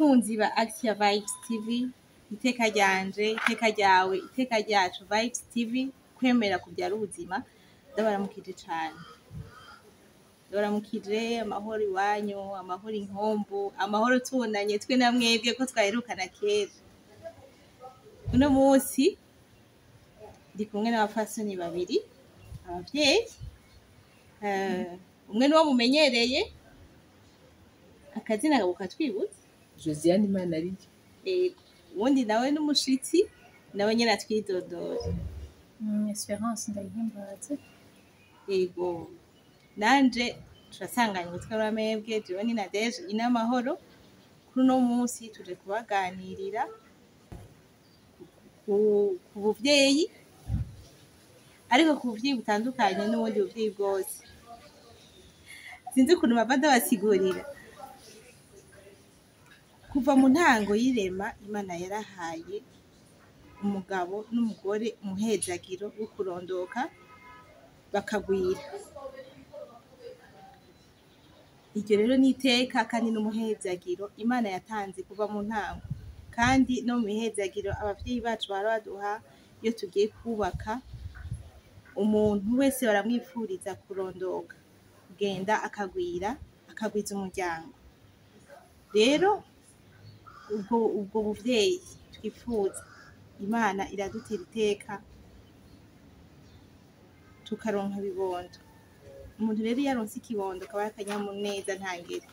Bakunzi ba Axia Vibes TV, iteka ryanje, iteka ryawe, iteka ryacu, Vibes TV, kwemera kubyara ubuzima, ndabaramukije cane. Ndabaramukije amahoro iwanyu, amahoro inkombu, amahoro tubonanye twe na mwebwe ko twaherukana kera. Uno munsi ndi kumwe n'abapfasoni babiri, abavyeyi. Umwe niwo mumenyereye, akazina ukatwibutsa? Josiane Imanarije. Yego. Uwundi nawe n'umushitsi, nawe nyene atwidondora. Esperance Ndayihimbaze. Yego. Nanje turasanganywe twebwe mwebwe, jewe ni Nadege Inamahoro. Kuri uno munsi tuje kubaganirira ku buvyeyi, ariko ku buvyeyi butandukanye n'ubundi buvyeyi bwose. Sinzi ukuntu bava ndabasigurira. Kuva mu ntango y'irema, Imana yarahaye umugabo n'umugore umuhezagiro wo kurondoka bakagwira. Iryo rero ni iteka kandi n'umuhezagiro Imana yatanze kuva mu ntango. Kandi no mu mihezagiro abavyeyi bacu bahora baduha iyo tugiye kubaka, umuntu wese baramwipfuriza kurondoka, kugenda akagwira, akagwiza umuryango. Rero ubwo buvyeyi twipfuza, Imana iradutera iteka tukaronka ibibondo. Umuntu rero iyo aronse ikibondo kaba ari akanyamuneza ntangere,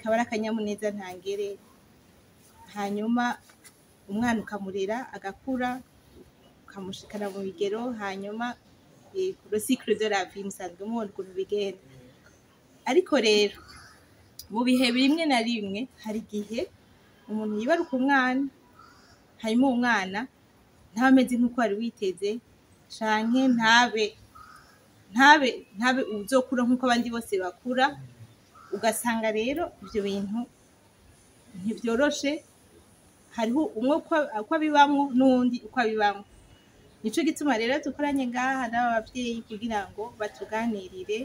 kaba ari akanyamuneza ntangere. Hanyuma umwana ukamurera agakura, ukamushikana mu bigero, hanyuma le cycle de la vie musanzwe mubona ukuntu bigenda. Ariko rero mu bihe bimwe na rimwe hari igihe umuntu yibaruka umwana, hanyuma uwo mwana ntabe ameze nk'uko wari witeze, canke ntabe uzokura nk'uko abandi bose bakura. Ugasanga rero ivyo bintu ntivyoroshe. Hariho umwe uko abibamwo n'uwundi uko abibamwo. Nico gituma rero dukoranye ngaha n'aba bavyeyi kugira ngo batuganirire,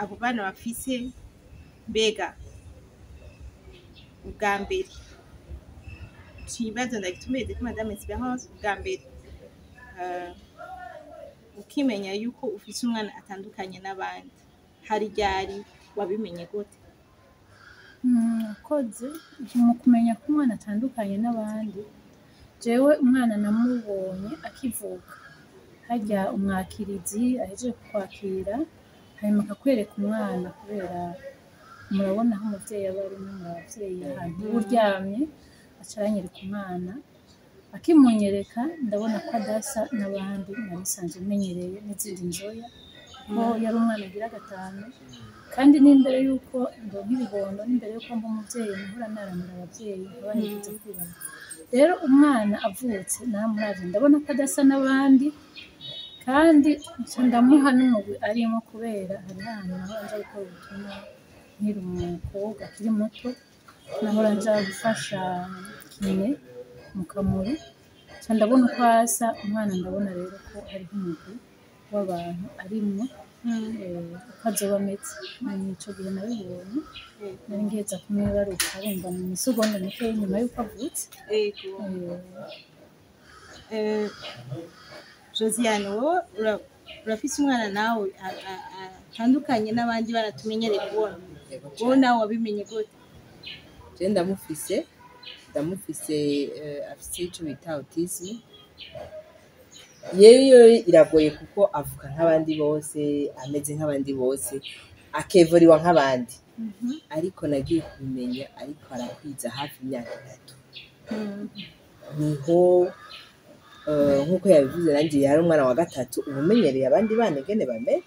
abo bana bafise. Mbega ubwa mbere ikibazo ndagitumbereze kuri Madame Esperance: ubwa mbere, ukimenya yuko ufise umwana atandukanye n'abandi, hari ryari? Wabimenye gute? Murakoze. Mu kumenya ko umwana atandukanye n'abandi, jewe umwana namubonye akivuka. Harya umwakirizi ahejeje kukwakira, hanyuma akakwereka umwana, kubera murabona aho umuvyeyi aba ari, umwe mu bavyeyi, ahantu uba uryamye, aca aranyereka umwana. Akimunyereka ndabona ko adasa n'abandi nari nsanzwe menyereye n'izindi nzoya, ko yari umwana agira gatanu. Kandi n'imbere y'uko ndonka ibibondo, n'imbere y'uko mba umuvyeyi, nahora naramira abavyeyi nkabaherekeza kwibaruka. Rero umwana avutse naramuravye ndabona ko adasa n'abandi, kandi nca ndamuha n'umugwi arimwo, kubera hariho ahantu nahora nja gukora ubutumwa nkiri umukobwa akiri muto, nahora nja gufasha kiné mu Kamuri. Nca ndabona uko asa umwana, ndabona rero ko hariho umugwi w'abantu arimwo, uko azoba ameze. Ico gihe nabibonye nari ngiheza kumwibaruka, urumva mu misegonda mikeyi nyuma y'uko avutse. Josiane, wowe urafise umwana nawe atandukanye n'abandi bana tumenyereye kubona. Yego. Wowe Cane. nawe wabimenye gute? Je ndamufise, afise ico bita autisme. Yewe, iragoye kuko avuka nk'abandi bose, ameze nk'abandi bose, akevuriwa nk'abandi, ariko nagiye kubimenya ariko arakwiza hafi imyaka 3. Niho, nk'uko yabivuze, nanjye yari umwana wa gatatu, uba umenyereye abandi bana ingene bameze.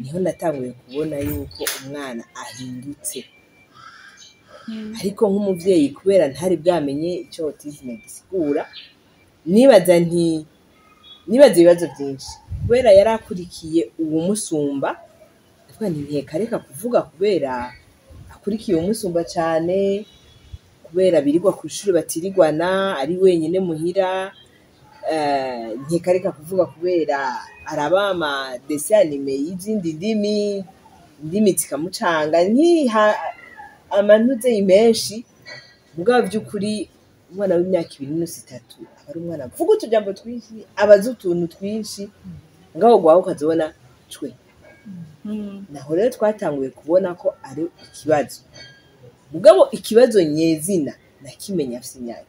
Niho natanguye kubona yuko umwana ahindutse, ariko nk'umuvyeyi, kubera ntari bwamenye ico autisme gisigura, nibaza nti nibaza ibibazo vyinshi, kubera yari akurikiye uwumusumba. Ndavuga nti nkeka reka kuvuga kubera akurikiye uwumusumba cane, kubera birirwa kw'ishuri batirigwana, ari wenyine muhira. Nkeka reka kuvuga kubera araba ama dessins animés y'izindi ndimi, indimi zikamucanga, nkiha Amanuze menshi, mugabo by'ukuri umwana w'imyaka 2.5 aba ari umwana avuga utujambo twinshi, abaza utuntu twinshi, mugabo gwawe ukazobona cwe. Naho rero twatanguye kubona ko ari ikibazo, mugabo ikibazo nyezina nakimenya afise imyaka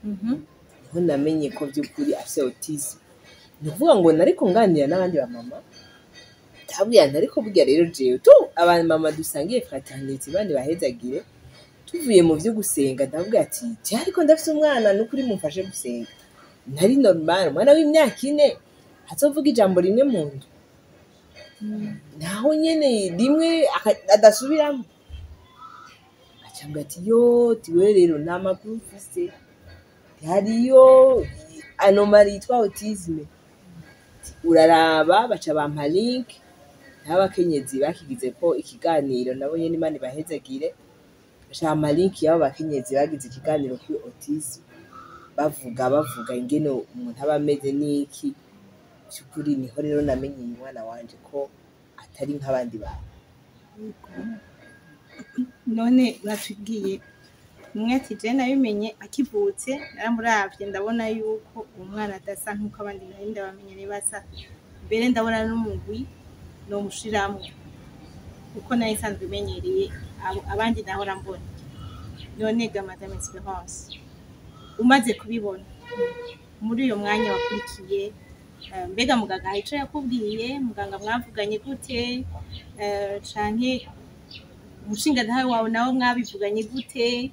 4. Niho namenye ko by'ukuri afise autisme. Ni ukuvuga ngo nariko nganira n'abandi bamama, ndababwira nti ariko burya rero jewe tu abamama dusangiye fraternité, Imana ibahezagire, tuvuye mu vyo gusenga ndavuga ati je ariko ndafise umwana, nukuri mumfashe gusenga, ntari normal umwana w'imyaka 4 azovuga ijambo rimwe mu ndu, naho nyene rimwe adasubiramo. Acambwira ati yo tiwe rero nta makuru mfise, hariyo anomalie yitwa autisme, uraraba. Baca bampa link n'abakenyezi bakigize ko ikiganiro, nabo nyene Imana ibahezagire, baca bampa link y'abo bakenyezi bagize ikiganiro kuri autisme, bavuga ingene umuntu aba ameze n'iki. Vy'ukuri niho rero namenye uyu mwana wanje ko atari nk'abandi bantu. None batubwiye umwe ati je nabimenye akivutse, naramuravye ndabona yuko uwo mwana adasa nk'uko abandi nari ndabamenyereye basa, mbere ndabona n'umugwi nomushiramwo kuko nari nsanzwe menyereye abandi nahora mbona. None ga Madame Esperance, umaze kubibona muri uyo mwanya wakurikiye, mbega muganga hari ico yakubwiye? Muganga mwavuganye gute? Canke umushingantahe wawe nawe mwabivuganye gute?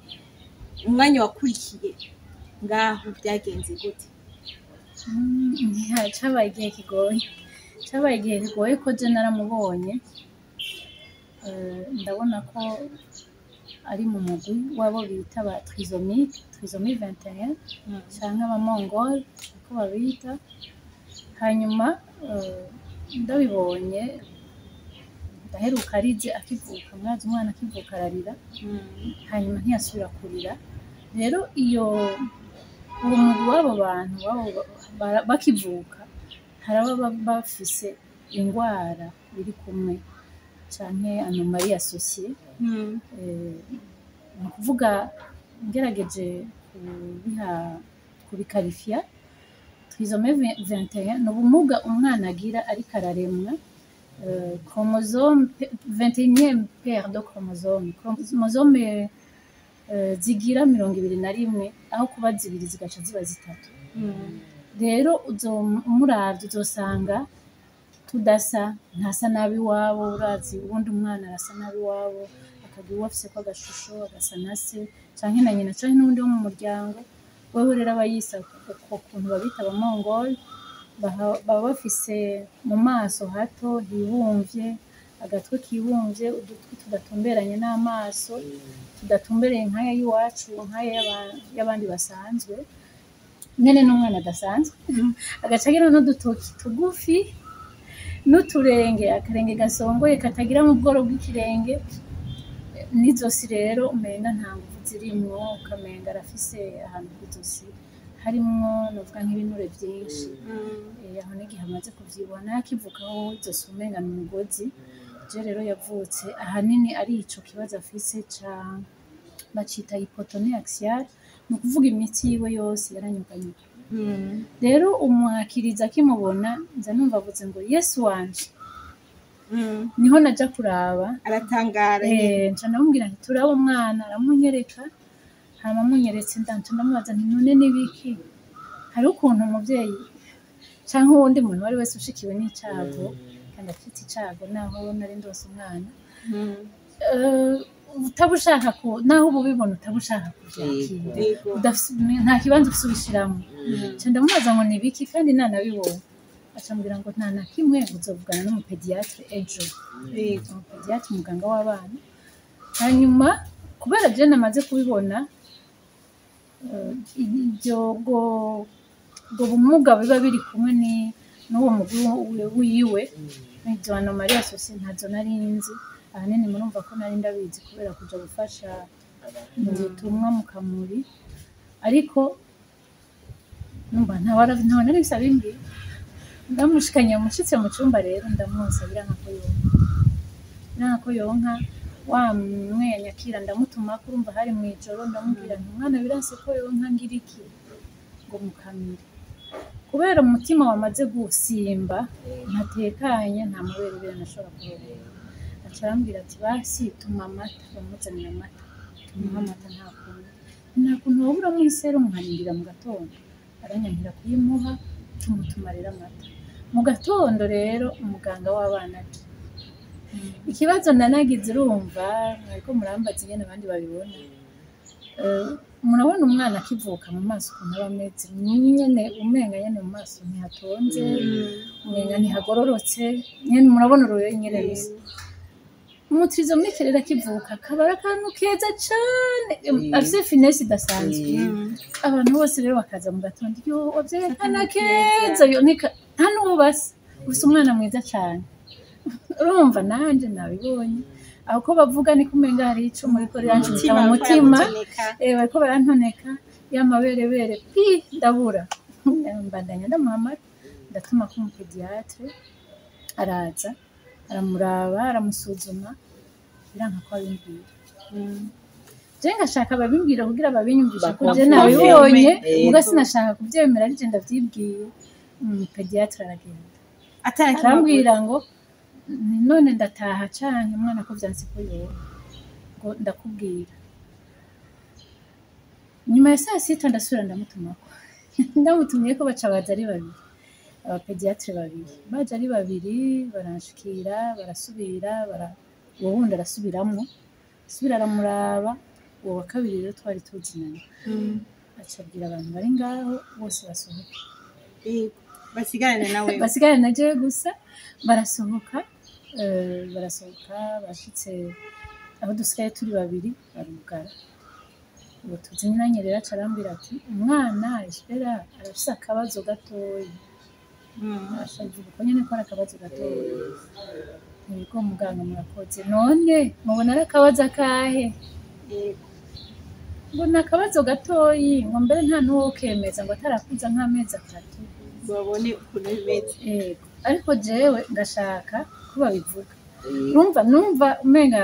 Umwanya wakurikiye ngaho byagenze gute? Cabaye igihe kigoye, cabaye igihe kigoye ko je naramubonye, ndabona ko ari mu mugwi w'abo bita ba trisomique, trisomie 21 canke abamongol uko babita. Hanyuma ndabibonye, ndaheruka arize akivuka, mwazi umwana akivuka ararira, hanyuma ntiyasubira kurira. Rero iyo uwo mugwi w'abo bantu bakivuka, hari ababa bafise ingwara biri kumwe canke anomalie associée. Ni ukuvuga ngerageje kubikarifya, trisomie 21 ni ubumuga umwana agira ariko araremwa, chromosome 21e paire de chromosome, chromosome zigira 21 aho kuba 2 zigaca ziba 3. Rero umuravye uzosanga tudasa, ntasa nabi iwabo. Urazi ubundi umwana arasa nabi iwabo, akagira uwo afiseko agashusho, agasa na se canke na nyina canke n'uwundi wo mu muryango. Wewe rero aba yisa uko kuntu babita abamongol, baba bafise mu maso hato hibumvye, agatwe kibumvye, udutwi tudatumberanye n'amaso tudatumbereye nk'aya y'iwacu, nk'aya y'abandi basanzwe nyene. N'umwana adasanzwe agaca agira n'udutoki tugufi n'uturenge, akarenge gasongoye katagira mu bworo bw'ikirenge, n'izosi rero umenga nta nguvu zirimwo, ukamenga arafise ahantu kw'izosi harimwo novuga nk'ibinure vyinshi. Aho n'igihe amaze kuvyibuha, nayo akivukaho izosi umenga ni umugozi. Je rero yavutse ahanini ari ico kibazo afise ca bacita hypotonie axiale, ni ukuvuga imitsi yiwe yose yaranyuganyuka. Rero umwakiriza akimubona, nza numva avuze ngo Yesu wanje. Niho naja kuraba. Aratangara nyene. Nca ndamubwira nti turaba umwana, aramunyereka. Hama amunyeretse nca ndamubaza nti none nibiki? Hariho ukuntu umuvyeyi canke uwundi muntu uwari wese ushikiwe n'icago, kandi afite icago naho nari ndose umwana, utaba ushaka ku naho uba ubibona utaba ushaka kuvyakira. Nta kibanza ufise ubishiramwo. Nca ndamubaza ngo nibiki kandi nanabibonye? Aca ambwira ngo nta na kimwe, uzovugana n'umupédiatre ejo. Umupédiatre, umuganga w'abana. Hanyuma kubera je namaze kubibona, ibyo ubwo bumuga biba biri kumwe n'uwo mugwi wiwe, izo anomalies associées ntazo nari nzi. Ahanini murumva ko nari ndabizi kubera kuja gufasha mu butumwa mu Kamuri, ariko numva ntawe nari bimbwiye. Ndamushikanye, mushitse mu cumba rero ndamwonsa, biranka ko yonka, biranka ko yonka. Wa mwe yanyakira ndamutuma, kurumva hari mu ijoro, ndamubwira nti umwana biranse ko yonka, ngira iki ngo mukamire? Kubera umutima wamaze gusimba, ntatekanye, nta maberebere nashobora kuronka. Aca arambwira ati basi tuma amata. Bamuzanira amata, tumuha amata, nta kuntu, nta kuntu wowe uramuha iserumu nkarindira mu gatondo. Aranyankira kuyimuha. Tumutuma rero amata mu gatondo. Rero umuganga w'abana ati ikibazo nanagize, urumva mwariko murambaza ingene abandi babibona. Murabona umwana akivuka mu maso ukuntu aba ameze nyene, umenga nyene mu maso ntihatonze, umenga ntihagororotse nyene, murabona uruyoya ingene rusa. Umu trisomique rero akivuka kaba ari akantu keza cane, afise finesse idasanzwe. Abantu bose rero bakaza mu gatondo: "Yo, wavyaye akana keza!" Yo nta n'uwo basa, ufise umwana mwiza cane. Urumva nanje nabibonye aho ko bavuga niko umenga hari ico muriko rirancumita mu mutima. Bariko barantoneka ya maberebere pi ndabura. Mbandanya ndamuhamara, ndatuma ko umu pédiatre araza, aramuraba, aramusuzuma, biranka ko abimbwira. Je ngashaka babimbwira kugira babinyumvishe ko je nabibonye, muga sinashaka kuvyemera ari je ndavyibwiye. Umu pédiatre aragenda, arambwira ngo none ndataha canke umwana ko vyanse ko yoba, ngo ndakubwira nyuma ya saa sita. Ndasubira ndamutumako, ndamutumyeko baca baza ari babiri, aba pédiatres babiri baje ari babiri, baranshikira, barasubira uwo wundi arasubiramwo, asubira aramuraba. Uwo wa kabiri rero twari tuzinanye, aca abwira abantu bari ngaho bose basohoke. Yego, basigarane nawe. Basigarane na jewe gusa. Barasohoka, barasohoka, bashitse aho dusigaye turi babiri barugara. Uwo tuzinanye rero aca arambwira ati umwana Espera arafise akabazo gatoyi. Ashavuga uko nyene ko ari akabazo gatoyi. Yego muganga, murakoze. None mubona ari akabazo akahe? Ngo ni akabazo gatoyi, ngo mbere nta n'uwokemeza ngo atarakuza nk'amezi 3 babone ukuntu bimeze. Yego, ariko jewe ngashaka ko babivuga. Numva umenga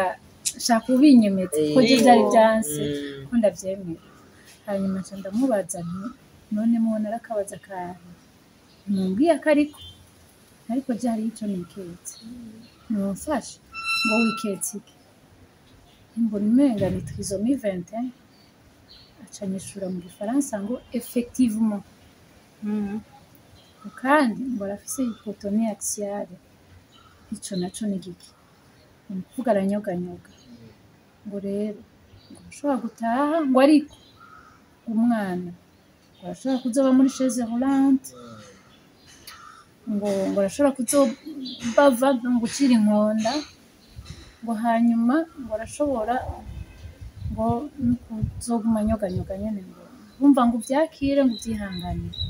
shaka ubinyemeza ko je vyari vyanse ko ndavyemera. Hanyuma nca ndamubaza nti none mubona ari akabazo akahe? Ntimumbwiye ko ariko je hariho ico niketse, mumfashe. Ngo wiketse iki? Mbona umenga ni trisomie 21. Aca anyishura mu gifaransa ngo effectivement, kandi ngo arafise hypotonie axiale. Ico naco ni giki? Ni ukuvuga aranyoganyoga. Ngo rero ngo arashobora gutaha, ngo ariko umwana ngo arashobora kuzoba muri chaise roulante, ngo arashobora kuzobava ngo gucira inkonda, ngo hanyuma ngo arashobora ngo no kuzoguma anyoganyoga nyene, ngo wumva ngo uvyakire, ngo uvyihanganire.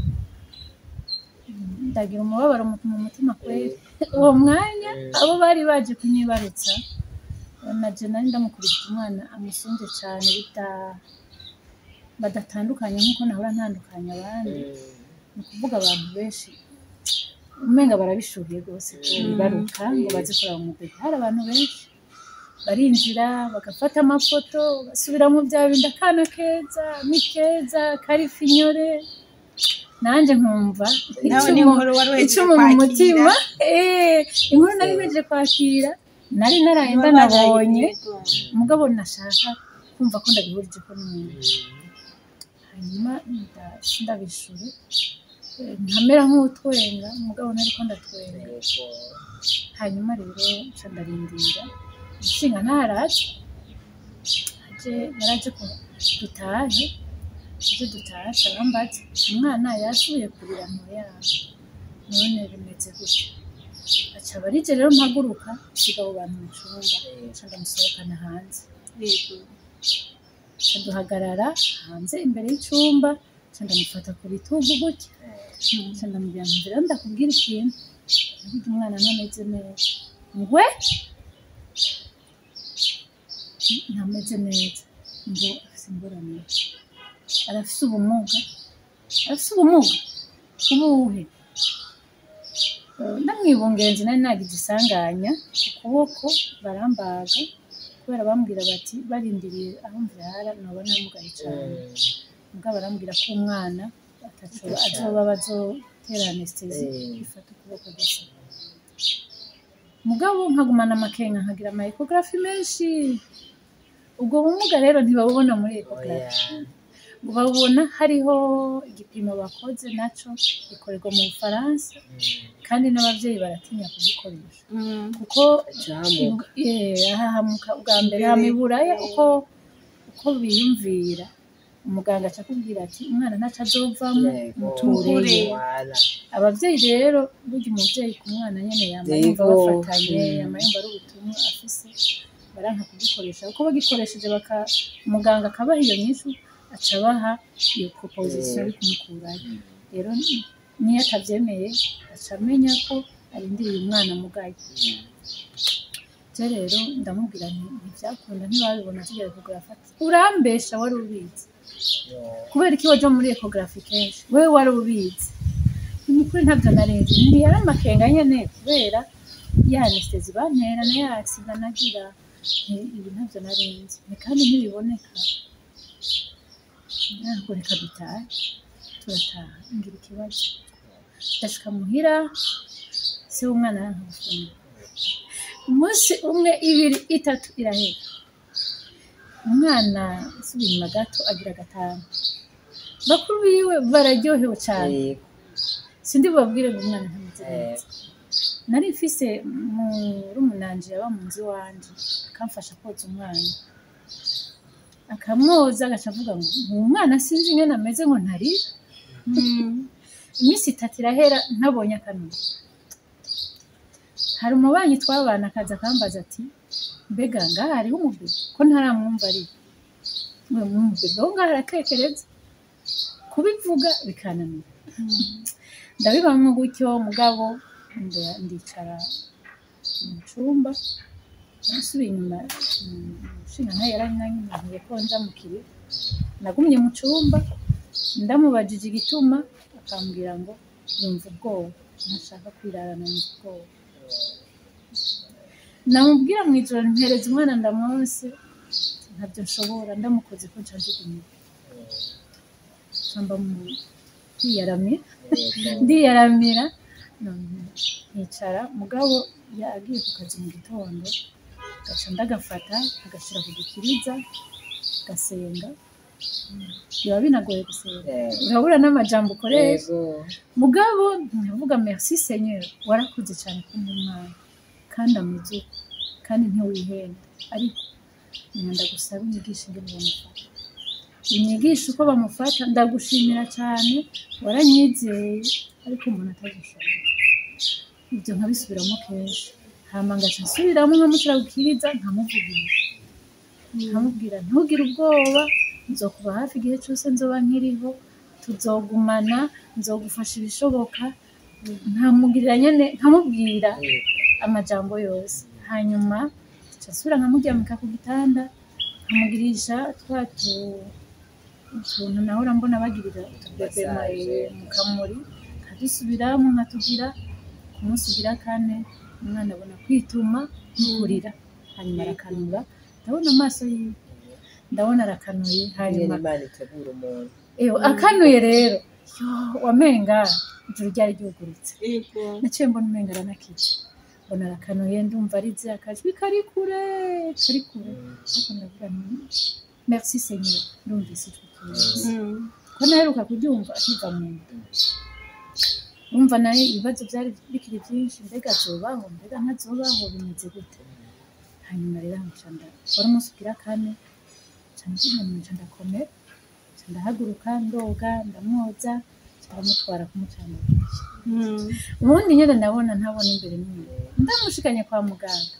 Ndagira umubabaro mu mutima kweri. Uwo mwanya abo bari baje kunyibarutsa naje nari ndamukubita umwana amusumvye cane, badatandukanye nkuko nahora ntandukanya abandi. Ni ukuvuga abantu benshi umenga barabishuhiye rwose kubibaruka ngo baze kuraba umu bébé. Hari abantu benshi barinjira bagafata amafoto, basubiramwo bya bindi: akana keza ni keza, kari finyore. Nanje nkumva Nawe icumu n'inkuru wari uhejeje icumu mu kwakira. mutima. Inkuru nari mpejeje kwakira, nari naraye ndanabonye, mugabo nashaka kumva ko ndabihurije ko n'umuntu. Hanyuma ndabishure, nkamera nk'utwenga, mugabo nariko ndatwenga. Hanyuma rero nca ndarindira inshinga ntaraje aje, yaraje ko dutahe, aje dutahe, arambaza umwana yasubiye kurira ntoya, none bimeze gutya? Aca abarije rero mpaguruka nsiga abo bantu mu cumba, nca ndamusohokana hanze. Nca duhagarara hanze imbere y'icumba, nca ndamufata ku bitugu gutya, nca ndamubwira nti rero ndakubwira ikintu, burya umwana ntameze neza. Ngwe ntameze neza, ngo afise ingorane, arafise ubumuga. Arafise ubumuga ubuhe? Ndamwibungenze, nari nagize isanganya ku kuboko, barambaga kubera Kubera bambwira bati barindiriye aho mvyara noba namugaye cane. Mugabo barambwira ko umwana ataco azoba, bazotera anesthésie ifata ukuboko gusa. Mugabo nkagumana amakenga, nkagira ama échographies menshi. Ubwo bumuga rero ntibabubona muri échographie, ngo babubona hariho igipimo bakoze, naco gikorerwa mu Bufaransa, kandi n'abavyeyi baratinya kugikoresha kuko Camuka. Ahahamuka ubwa mbere, hama iburaya uko biyumvira, umuganga aca akubwira ati umwana ntaco azovamwo, mutureyo. Wala. Abavyeyi rero, burya umuvyeyi ku mwana nyene yama yumva bafatanye, yama yumva ari ubutumwa afise. Baranka kugikoresha kuko bagikoresheje baka muganga akabaha iyo nyishu, aca abaha iyo proposition yo kumukurayo. Rero niyo atavyemeye, aca amenya ko arindiriye umwana mugaye. Je rero ndamubwira nti ntivyakunda, ntibabibona tugera échographie. Ati urambesha, wari ubizi. Kubera iki waja muri échographie kenshi? Wewe wari ubizi. Ni ukuri ntabyo narinzi, ntiyari amakenga nyene kubera ya anesthésie bantera na ya accident nagira. Nti ibi ntabyo narinzi, ni kandi ntibiboneka. Ntabwo, reka dutahe. Turataha, ngira ikibazo, ndashika muhira, se w'umwana aranka gufungura. Umunsi umwe, ibiri, itatu, irahera. Umwana asubiye inyuma gato agira 5, bakuru biwe bararyohewe cane. Sindi bubabwire ngo umwana ntameze neza. Nari mfise murumunanje yaba mu nzu iwanje, akamfasha koza umwana, akamwoza, agaca avuga ngo uwo mwana sinzi ingene ameze, ngo ntarira. Iminsi 3 irahera ntabonye akanwa. Hari umubanyi twabana, akaza akambaza ati mbega ngaha hariho umubebe ko ntaramwumva arira? Ngo umubebe wo ngaha arakekereza. Kubivuga bikananira, ndabibamwo gutyo. Mugabo ndicara mu cumba, nsubiye inyuma, umushingantahe yaranyankiye ko nja mu kiriyo. Nagumye mu cumba, ndamubajije igituma, akambwira ngo yumva ubwoba, ntashaka kwirarana, yumva ubwoba. Namubwira mw'ijoro mpereza umwana ndamwonse, ntabyo nshobora, ndamukoze ko nca njugunyira. Nca mba ndiyaramira, ndiyaramira, nkicara. Mugabo yagiye ku kazi mu gitondo, gaca ndagafata agashira ku gikiriza, gasenga. Biba binagoye gusenga, urabura n'amajambo ukoresha. Mugabo nkavuga merci Seigneur, warakoze cyane kumpa umwana kandi ameze uko, kandi ntiwihenda. Ariko ndagusaba unyigishe ingene bamufata, unyigishe uko bamufata. Ndagushimira cyane, waranyizeye, ariko umuntu atagushoboye. Ibyo nkabisubiramo kenshi, hama ngaca nsubiramo, nkamushyira ku gikiriza, nkamuvugisha, nkamubwira ntugire ubwoba, nzokuba hafi igihe cyose nzoba nkiriho, tuzogumana, nzogufasha ibishoboka. Nkamugirira nyene, nkamubwira amajambo yose. Hanyuma nca nsubira nkamuryamika ku gitanda, nkamugirisha twa utuntu nahora mbona bagirira utubebe Massage. mu kamuri, nkadusubiramo nkatugira. Ku munsi ugira kane, umwana abona kwituma no kurira, hanyuma arakanura. Ndabona amaso yiwe, ndabona arakanuye. Hanyuma Hanyuma Imana itegura umuntu. Ewe, akanuye rero, yo wamenga ijuru ryari ryugurutse. Naciye mbona umenga aranakije, mbona arakanuye, ndumva arize, akajwi kari kure, kari kure, ariko ndavuga nti merci Seigneur, ndumvise ijwi ryiza, ko naheruka kuryumva akiva mu nda. Urumva nawe ibibazo byari bikiri byinshi: mbega azobaho, mbega ntazobaho, bimeze gute? Hanyuma rero nca wari umunsi ugira kane, nca nca ndakomera, nca ndahaguruka, ndoga, ndamwoza, nca ndamutwara kumucandagisha. Ubundi nyene ndabona ntabona imbere n'inyuma. Ndamushikanye kwa muganga.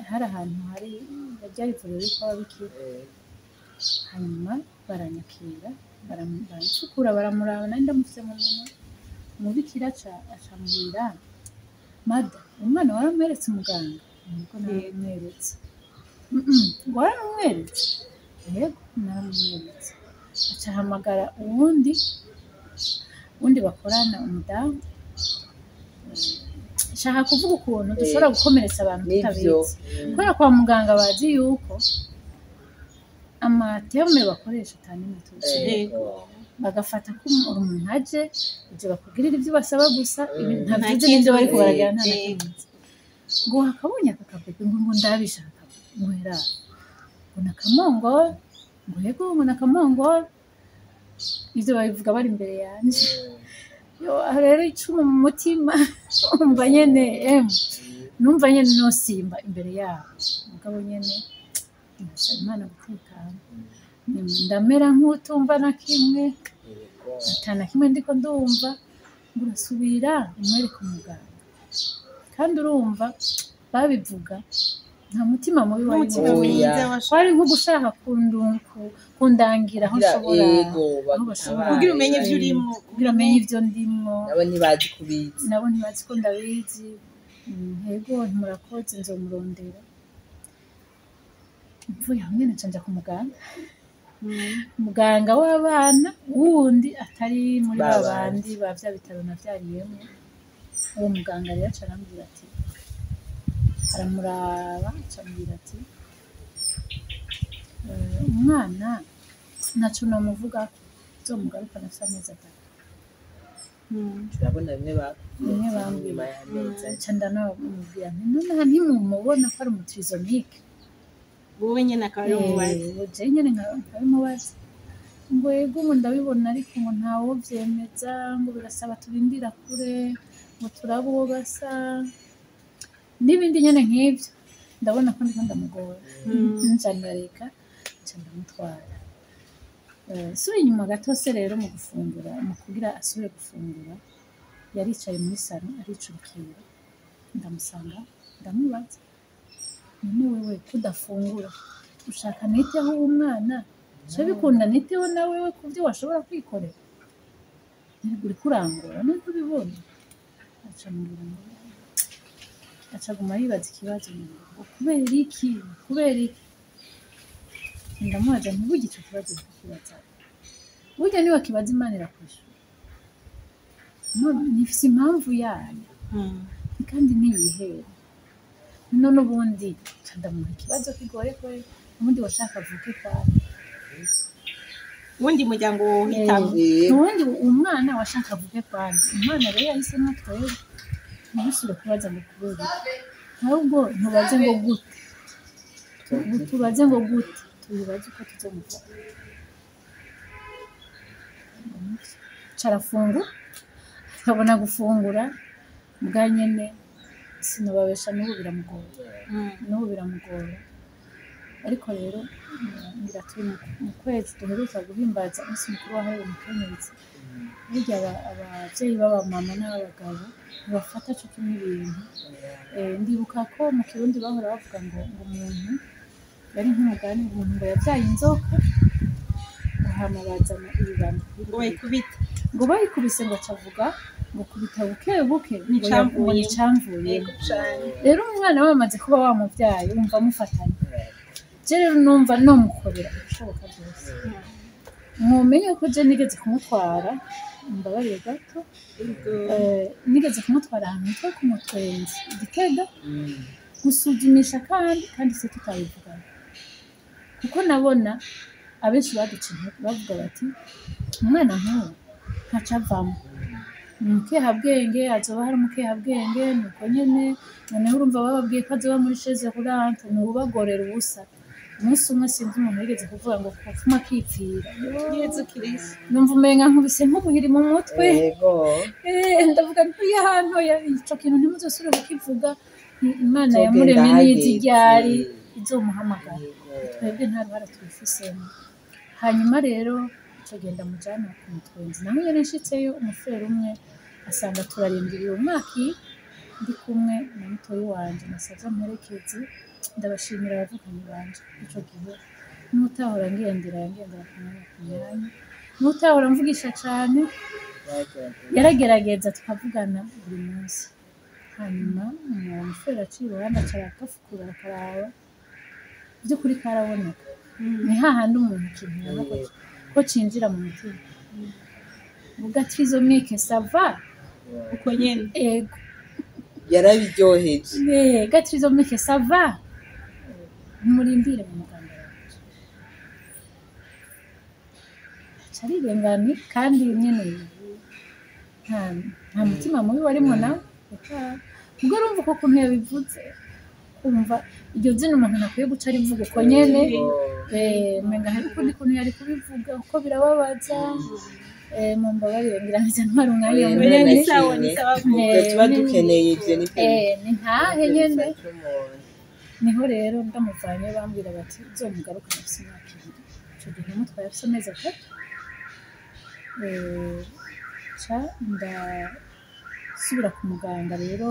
Hari ahantu hari ryari ivuriro riri kw'ababikira. Hanyuma baranyakira, baramusukura, baramuraba, nari ndamufise mu minwe. Umubikira aca acambwira mada, umwana waramweretse umuganga? Nubwo naramweretse. Waramweretse? Yego, naramweretse. Aca ahamagara uwundi bakorana, umudamu. Nshaka kuvuga ukuntu dushobora gukomeretsa abantu Nivyo. tutabizi, kubera kwa muganga bazi yuko ama termes bakoresha atanimwe tuzi, Yego. bagafata ko umuntu aje uje bakugirira ibyo basaba gusa, ibi ntabyo Nta uzi n'ibyo bariko kindi. baragira, nta na Yego. kimwe uzi. Ngo wakabonye aka kabebe, ngo ndabishaka, ngo era ngo nakamongora, ngo yego, ngo nakamongora. Ivyo babivuga bari imbere yanje. Yo, aho rero icumu mu mutima, umva nyene, numva nyene nosimba imbere yabo, mugabo nyene ndasaba Imana gutekana. Ndamera nk'utumva na kimwe, ata na kimwe ndiko ndumva. Ngo urasubira umwereke umuganga. Kandi urumva babivuga nta mutima mubi wari N'umutima muribo. mwiza. Kwari nko gushaka kundangira aho Kugira nshobora, ego aho bashobora Kugira umenye ivyo urimo. Kugira umenye ivyo ndimwo. Nabo ntibazi kubizi. Nabo ntibazi ko ndabizi. Yego, ntimurakoze, nzomurondera. Mvuye aho nyene nca nja ku muganga, muganga w'abana wundi atari muri ba Ba bandi ba vya bitaro navyariyemwo. Uwo muganga rero aca arambwira ati, aramuraba aca ambwira ati: "Umwana ntaco nomuvuga, nzomugarukana afise amezi 3." Turabona bimwe bakubwiye Bimwe ati bambwiye. Nyuma y'amezi ane. Nca ndanamubwira nti: "Nonaha ntimumubona ko ari umu trisomique?" Wowe nyene akaba ari umubazi. Je nyene nkabimubaza. Ngo yego, ngo ndabibona, ariko ngo ntawo vyemeza, ngo birasaba turindira kure, ngo turabe uwo basa n'ibindi nyene nk'ivyo. Ndabona ko ndiko ndamugora, nca ndareka, nca ndamutwara. Subiye inyuma gato se rero, mu gufungura, mu kugira asubire gufungura, yaricaye muri salon aricurikira. Ndamusanga, ndamubaza: "None wewe kudafungura, ushaka niteho uwo mwana, ca bikunda niteho na wewe ku byo washobora kwikorera? Ntabwo uriko urangora, none ntubibona?" Aca ambwira ngo, aca aguma yibaza ikibazo ngo kubera iki, kubera iki? Ndamubaza nti: "Burya ico kibazo uriko ukibaza, burya niwakibaza Imana irakwishura. Nifise impamvu yayo kandi ntiyihera." None ubundi nca ndamuha ikibazo kigoye kweri: ubundi washaka avuke kwande? Uwundi muryango wohitamwo? Ubundi umwana washaka avuke kwande? Umwana rero yahisemo twebwe. Ntibisubire kubaza ngo kubera iki, ahubwo ntubaze ngo gute. Tubaze ngo gute, tubibaze uko tuzomufata. Carafungura, akabona gufungura bwa nyene. Sinobabesha, n'ubu biramugora, n'ubu biramugora. Ariko rero ngira turi mu kwezi duheruka guhimbaza umunsi mukuru wahariwe umukenyezi. Burya abavyeyi b'abamama n'ab'abagabo ntibafata co kimwe ibintu. Ndibuka ko mu Kirundi bahora bavuga ngo umuntu yari nk'umugani, umuntu ngo yavyaye inzoka, ngo hama bazana ibibando. Ngo bayikubite. Ngo bayikubise, ngo acavuga ngo kubita buke buke, ngo Nicamvuyemo. Nicamvuyemo. Yego cane. Rero umwana wamaze kuba wamuvyaye, wumva mufatanye. Je rero numva nomukorera ibishoboka byose. Mumenye ko je nigeze kumutwara, mbabarire gato, nigeze kumutwara ahantu hitwa ku Mutwenzi i Gitega gusuzumisha, kandi se tutabivugana, kuko nabona abenshi baduca intege bavuga bati: "Umwana nk'uwo ntaco avamwo, ni umukehabwenge, azoba hari umukehabwenge." Nuko nyene noneho urumva bababwiye ko azoba muri chaise roulante, ni ubagorera ubusa. Umunsi umwe sinzi umuntu yigeze kuvuga ngo kopfuma akipfira. Yezu Kirisitu. Numva umenga nkubise nk'ubuhiri mu mutwe. Ndavuga nti: "Oya, ntoya, ico kintu ntimuzosubire kukivuga." Nti Imana Nzogenda yamuremye n'izi hageze. ryari izomuhamagara, twebwe nta ruhara tubifisemo. Hanyuma rero ico genda mujana ku Mutwenzi, naho nyene nshitseyo umufrère umwe asanga turarindiriye umwaka, ndi kumwe na mutoyi wanje nasavye amperekeze. Ndabashimira abavukanyi banje, ico gihe n'utahora ngendera yangendera ku mwanya ku mwanya, n'utahora mvugisha cane yaragerageza tukavugana buri munsi. Hanyuma uwo mufrère aciye iruhande, aca aragafukura, akaraba, by'ukuri karaboneka. Ni hahandi umuntu ikintu yabona ko cinjira mu mutima, uvuga trisomique, ça va. Uko nyene. Ego. Yarabiryoheje. Ga trisomique, ça va, murindire mu muganga wawe aca arirengana. Kandi nyene nta mutima mubi warimwo nawe. Ubwo urumva uko kuntu yabivuze, kumva iryo zina umuntu ntakwiye guca arivuga uko nyene. Umenga hari ukundi kuntu yari kubivuga, kuko birababaza. Mumbabarire, ngira ngize ntwara umwanya Oya, munini. Ni sawa, ni sawa. Ibyo tuba dukeneye, ibyo ni byo. Ni ntahe nyene. Bifasha umuntu. Niho rero ndamuvanye, bambwira bati uzomugaruka afise imyaka 2. Ico gihe namutwaye afise amezi 3. Ca ndasubira ku muganga rero,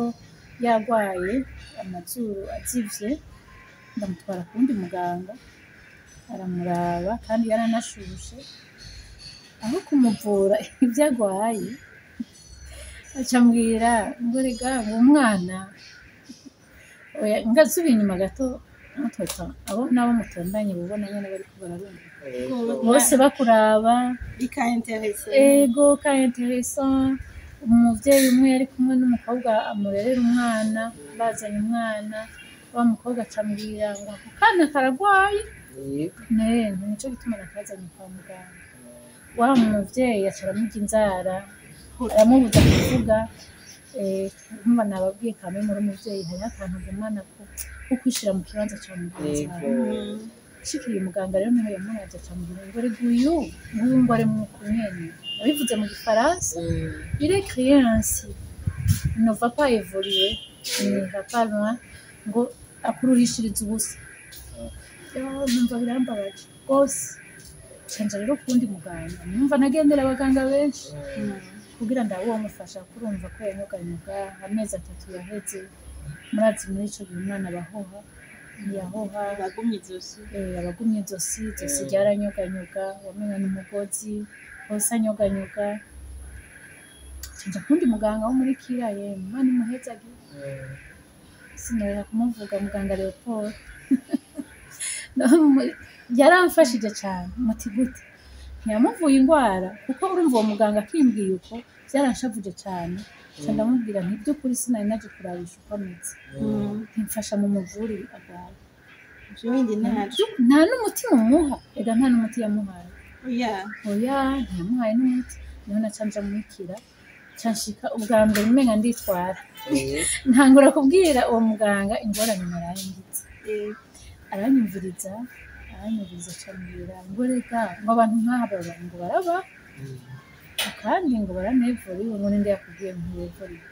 yagwaye amazuru azivye, ndamutwara ku wundi muganga, aramuraba kandi yaranashushe. Aho kumuvura ivyo agwaye, aca ambwira ngo rega ngo umwana oya. Ngasubiye inyuma gato, natweta abo nabo mutondanye, bubona nyene bariko bararumva bose bakuraba. Bika intéressant. Ego, ka intéressant. Umuvyeyi umwe yari kumwe n'umukobwa amurerera umwana, bazanye umwana, wa mukobwa aca ambwira ngo ako kana karagwaye. Ne nico gituma nakazanye kwa muganga. Wa muvyeyi aca aramurya inzara, aramubuza kuvuga. Urumva nababwiye kamwe muri umuvyeyi hariho akantu agumana ko kwishira mu kibanza ca mugenzi wawe. Nshikiriye umuganga rero, niho yamuravye aca ambwira ngo erega uyu nguyu ngo ari mwuku nyene, yabivuze mu gifaransa, il est créé ainsi, il ne va pas évoluer, il ne va pas loin, ngo akuruhishiriza ubusa. Numva birambabaje rwose. Canja rero kuwundi muganga, numva nagendera abaganga benshi kugira ndabe uwo mufasha kurumva ko yanyuganyuga. Amezi 3 yaheze, murazi muri ico gihe umwana abahoha, ntiyahoha. Bagumye izosi. Abagumye izosi, izosi ryaranyuganyuga, wamenga n'umugozi hose anyuganyuga. Canja kuwundi muganga wo muri Kira, yemwe Imana imuhezagire, sinoreka kumuvuga, muganga Leopold yaramfashije cane. Muti gute? Ntiyamuvuye ingwara, kuko urumva uwo muganga akimbwiye uko byaranshavuje cane. Nca ndamubwira nti by'ukuri sinari naje kurabisha uko ameze, ntimfasha mu muvurire agwaye. Ivyo bindi ntaco. Nta n'umuti mumuha, ega nta n'umuti yamuhaye. Oya. Oya, ntiyamuhaye n'umuti. Niho naca nja muri Kira, nca nshika ubwa mbere umenga nditwara, ntangura kubwira uwo muganga ingorane naraye ngize. Aranyumviriza, aranyumviriza, acambwira ngo rega ngo abantu nk'aba baba ngo baraba kandi ngo baranevuriwe. Ngo ninde yakubwiye ntibevuriwe?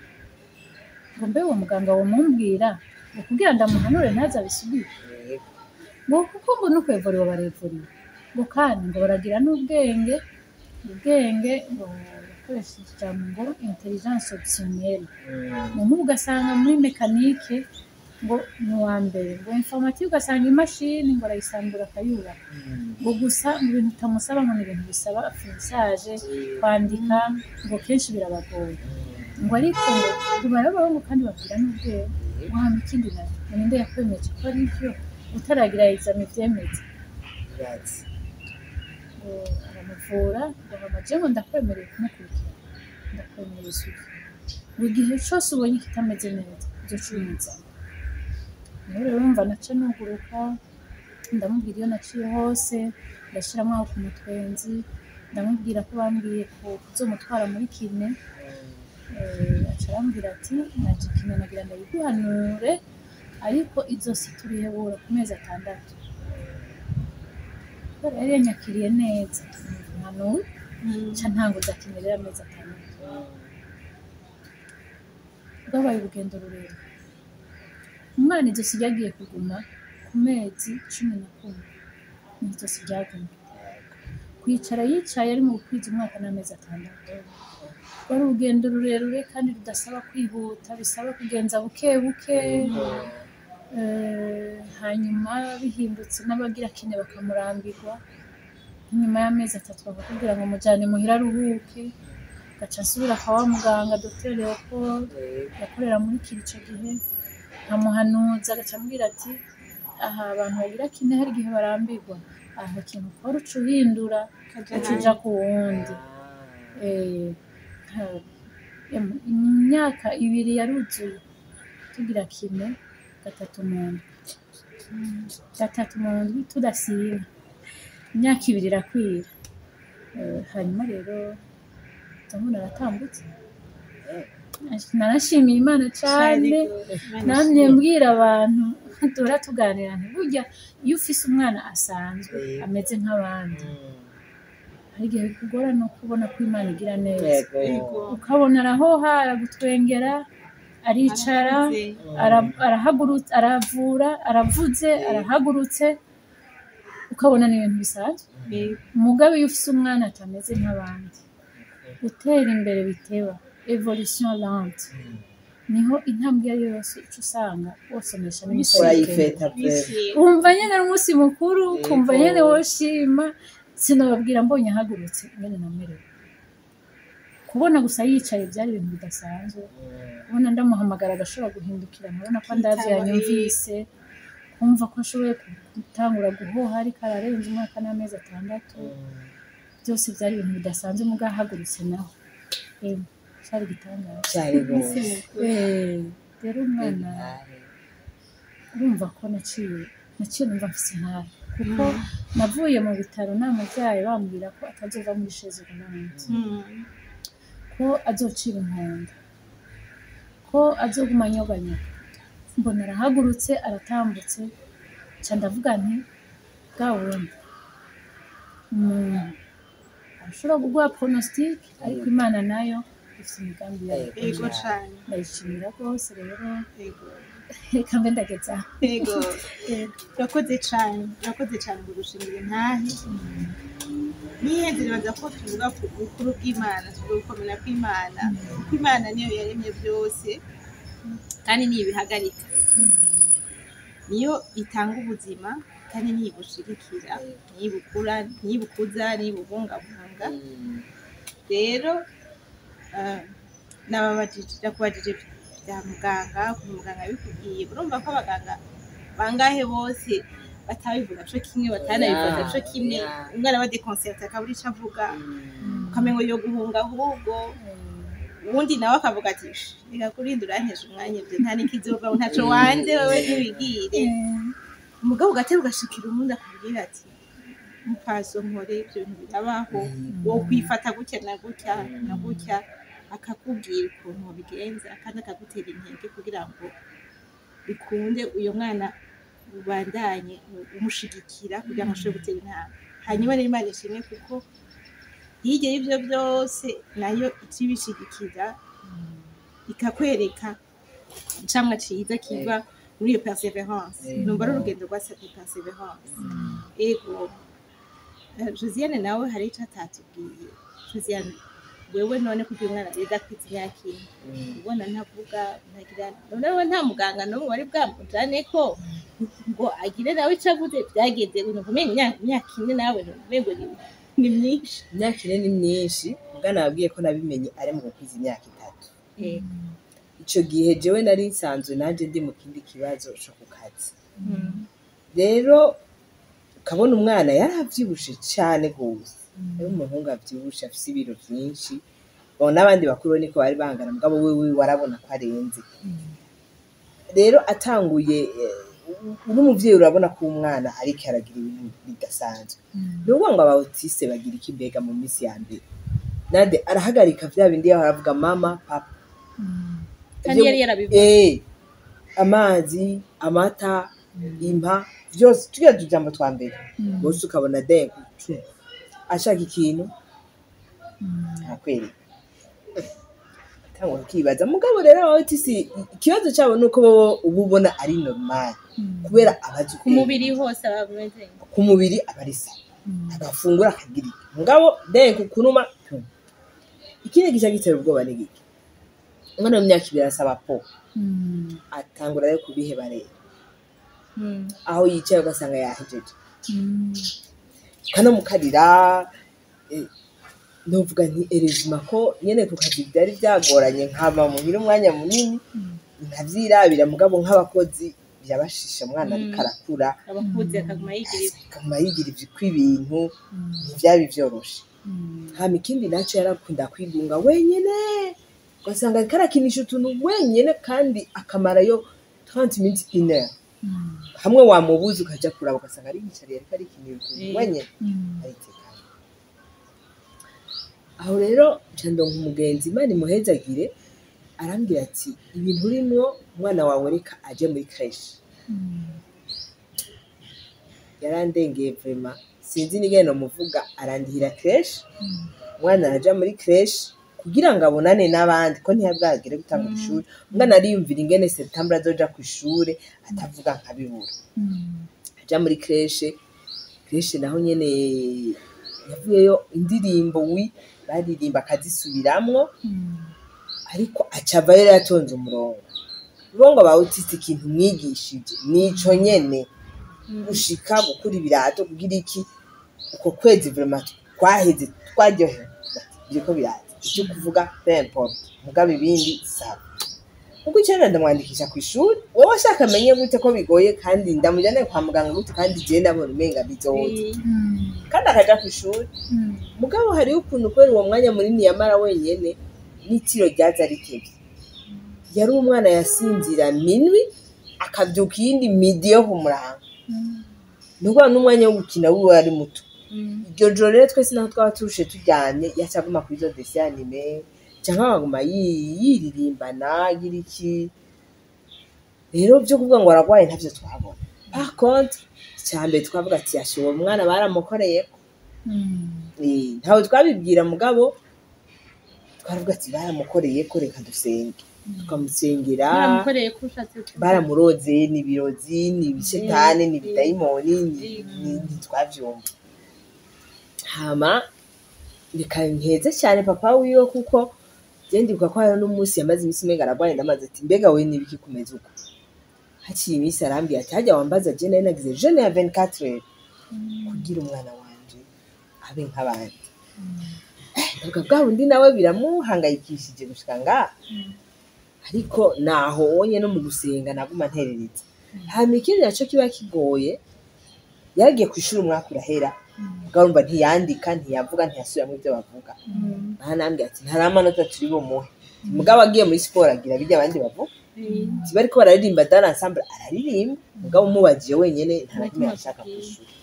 Ngo mbe uwo muganga womumbwira ngo kugira ndamuhanure ntazabisubire, ngo kuko ngo no kwevuriwe barevuriwe, ngo kandi ngo baragira n'ubwenge, ubwenge, ngo bakoresheje ijambo ngo intelligence optionnelle, ngo nk'ubu ugasanga muri mécanique ngo ni uwa mbere, ngo informatique ugasanga imashini ngo arayisambura akayubaka, ngo gusa mu bintu utamusaba ngo ni ibintu bisaba finissage, kwandika, ngo kenshi birabagoye, ngo ariko ngo barabaho, ngo kandi bagira n'ubwenge. Ngo hama ikindi nawe, ngo ninde yakwemeje ko ari byo utaragira examen vyemeza? Ngo aramuvura, ngo hama je ngo ndakwemereye kumukurikira, ndakwemereye isuku, ngo igihe cose ubonye kitameze neza uzoca umuzana. Niho rero urumva naca nuguruka, ndamubwira iyo naciye hose, ndashiramwo aho ku mutwenzi, ndamubwira ko bambwiye ko kuzomutwara muri kiné. Aca arambwira ati naje kiné nagira ndayiguhanure, ariko izosi turihebura ku mezi 6. Kubera yari yanyakiriye neza, impanuro, nca ntanguza kiné rero amezi 6. Rwabaye urugendo rurerure. Umwana izosi ryagiye kuguma ku mezi 11, niho izosi ryagumye. Kwicara yicaye ari mu gukwiza umwaka n'amezi 6. Rwari urugendo rurerure kandi rudasaba kwihuta, bisaba kugenza buke buke. Hanyuma bihindutse n'abagira kiné bakamurambirwa, inyuma y'amezi 3 bakakubwira ngo mujane muhira aruhuke. Gaca nsubira kwa wa muganga Dr Leopold yakorera muri Kira ico gihe, nkamuhanuza, agaca ambwira ati aha abantu bagira kiné hari igihe barambirwa, aha ikintu ukora uca uhindura, uca uja ku wundi. Imyaka 2 yaruzuye. tugira kiné gatatu mu ndwi, gatatu mu ndwi tudasiba, imyaka 2 irakwira. Hanyuma rero ndabona aratambutse, narashimiye Imana cane. Namye mbwira abantu duhora tuganira nti burya iyo ufise umwana asanzwe ameze nk'abandi, hari igihe bikugora no kubona ko Imana igira neza, ukabona arahoha, aragutwengera, aricara, arahagurutse, aravura, aravuze, arahagurutse, ukabona ni ibintu bisanzwe. Mugabe iyo ufise umwana atameze nk'abandi, gutera imbere biteba, évolution lente, niho intambwe iyo ari yo yose uca usanga wosomesha n'imisoro. Urayifeta pe. Wumva nyene ari umunsi mukuru, ukumva nyene woshima. Sinababwira mbonye ahagurutse ingene namerewe. Kubona gusa yicaye byari ibintu bidasanzwe. Kubona ndamuhamagara agashobora guhindukira, nkabona ko ndavye yanyumvise, kumva ko ashoboye gutangura guhoha ariko ararenza umwaka n'amezi 6, byose byari ibintu bidasanzwe. Muga ahagurutse naho, emwe, cari igitangaza. Cyane rwose. Rero umwana, urumva ko naciye numva mfise intahe, kuko navuye mu bitaro namuvyaye bambwira ko atazova muri chaise roulante, ko azocira inkonda, ko azoguma anyoganyoga. Mbona arahagurutse, aratambutse, nca ndavuga nti bwa wundi umuntu arashobora kuguha pronostic, ariko Imana nayo ifise imigambi yayo. Yego cane. Ndayishimira rwose rero. Yego. Reka mbe ndageza aho. Yego. Urakoze cane, urakoze cane kugushimira intahe. Nihenze nibaza ko tuvuga ku bukuru bw'Imana, tuvuga gukomera kw'Imana, kuko Imana niyo yaremye byose kandi niyo ibihagarika, niyo itanga ubuzima kandi niyo ibushigikira, niyo ibukura, niyo ibukuza, niyo ibubungabunga. Rero nababajije, nakubajije bya muganga, ukuntu muganga yabikubwiye. Urumva ko abaganga bangahe bose batabivuga co kimwe, batanabifata co kimwe. Umwana aba déconcerté, akabura ico avuga, ukamengo yo guhunga ahubwo. Uwundi nawe akavuga ati: "Sh, reka kurinda urantesha umwanya, ivyo nta n'ikizova, ntaco wanze wewe, ntiwigire." Umugabo ugatera ugashikira uwundi akubwira ati: "Mupaso nkore, ivyo bintu birabaho, wo kwifata gutya na gutya na gutya," akakubwira ukuntu wobigenza kandi akagutera intege kugira ngo bikunde uyo mwana ubandanye umushigikira kugira ngo ashobore gutera intambwe. Hanyuma rero Imana ishimwe, kuko hirya y'ivyo byose nayo ikibishigikira, ikakwereka icamwa ciza kiva muri iyo persévérance. Numva ari urugendo rwasabye persévérance. Ego. Josiane nawe hari ico atatubwiye. Josiane, wewe none kugira umwana adakwiza imyaka 4, ubona ntavuga, ntagira, none wewe nta muganga n'umwe wari bwamujane ko ngo agire nawe ico avuze? Byagenze numva umenga imyaka 4 nawe umengo ni myinshi. Imyaka 4 ni myinshi, muga nababwiye ko nabimenye ari mu gukwiza imyaka 3. Ico gihe jewe nari nsanzwe nanje ndi mu kindi kibazo co ku kazi. Rero ukabona umwana yaravyibushe cane gose, ari umuhungu avyibushe, afise ibiro vyinshi. Bon, n'abandi bakuru niko bari bangana, mugabo wewe warabona ko arenze. Rero atanguye, uri umuvyeyi urabona ko umwana ariko aragira ibintu bidasanzwe. Ni ukuvuga ngo aba autistes bagira iki mbega mu minsi ya mbere? Nade arahagarika vya bindi yahora avuga mama, papa. Kandi yari yarabivuze. Amazi, amata, impa, vyose turiya tujambo twa mbere bose, ukabona de ashaka ikintu arakwereka, atangura ukibaza. Mugabo rero aba autistes ikibazo cabo nuko bobo uba ubona ari normal, kubera abazi ku mubiri hose aba ameze ku mubiri aba ari sawa, agafungura, akagira iki, mugabo de kunuma. Ikindi gica gitera ubwoba ni giki? Umwana w'imyaka 2 arasaba po, atangura rero kubiheba. Rero aho yicaye ugasanga yahejeje, ukanamukarira. Novuga nti erezima ko nyene ku kazi vyari vyagoranye, nkaba muhira umwanya munini nkavyirabira, mugabo nk'abakozi birabashisha umwana ariko arakura. Abakuzi akaguma yigira. Akaguma yigira ivyo ibintu ntivyari vyoroshe. Hama ikindi naco, yarakunda kwigunga wenyene. Ugasanga ariko arakinisha utuntu wenyene, kandi akamarayo 30 minutes, une heure. Hamwe wamubuza ukaja kuraba, ugasanga ariyicariye ariko arikinira utuntu wenyene, aritekanye. Aho rero nca ndonka umugenzi, Imana imuhezagire, arambwira ati: "Ibintu urimwo, umwana wawe reka aje muri crèche." Yarandengeye vraiment, sinzi n'ingene nomuvuga. Arandihira crèche, umwana araja muri crèche kugira ngo abonane n'abandi, ko ntiyabwagere gutangura ishuri. Umwana ariyumvira ingene septembre azoja kw'ishure atavuga nkabibura. Aja muri crèche. Crèche naho nyene yavuyeyo indirimbo wi baririmba akazisubiramwo, ariko aca avayo rero atonze umurongo. Bo ngo aba autiste, ikintu mwigishije nico nyene, gushika gukura ibirato kugira iki. Uko kwezi vraiment twaheze twaryohewe, biriko biraza icyo kuvuga, peu importe, mugabo ibindi sawa. Kuko icenda ndamwandikisha kw'ishuri, wowe ashaka amenye gute ko bigoye, kandi ndamujyane kwa muganga gute, kandi jewe ndabona umenga bizoza, kandi akaja kw'ishuri. Mugabo hariho ukuntu, kubera uwo mwanya munini yamara wenyene, n'itiro ryaza ritevye. Yari umwana yasinzira minuit, akavyuka iyindi midi yo ku murango. Ni ukuvuga n'umwanya wo gukina wiwe ari muto. Iryo joro rero twese naho twaba turushe turyamye, yaca aguma kuri izo dessins animés, canke akaguma yiririmbana agira iki. Rero vyo kuvuga ngo aragwaye ntavyo twabona. Par contre, icambere twavuga ati: "Yashe, uwo mwana baramukoreyeko." Ntawe twabibwira, mugabo twaravuga ati: "Baramukoreyeko, reka dusenge." Tukamusengera. Baramukoreye ko ushatse kuvuga? Baramuroze, ni ibirozi, ni ibishetani, ni ibidayimoni, ntitwavyumva. Hama reka nkeze cyane papa wiwe, kuko je ndibuka ko hariho n'umunsi yamaze iminsi umenga aragwaye. Ndamaze ati: "Mbega we nibiki kumeze uko?" Haciye iminsi arambwira ati: "Harya wambaza, je nari nagize jeûne ya 24 heures kugira umwana wanje abe nk'abandi." Ndavuga bwa bundi nawe biramuhangayikishije gushika ngaha, ariko naho wonye no mu gusenga naguma nterereza. Hama ikindi naco kiba kigoye, yaragiye kw'ishuri umwaka urahera, mugabo urumva ntiyandika, ntiyavuga, ntiyasubiramwo ivyo bavuga. Baranambwira ati: "Nta n'amanota turi bumuhe." Mugabo agiye muri siporo agira birya abandi bavuga, ati bariko bararirimba dans l'ensemble araririmba, mugabo umubajiye wenyene nta na kimwe yashaka kw'ishuri.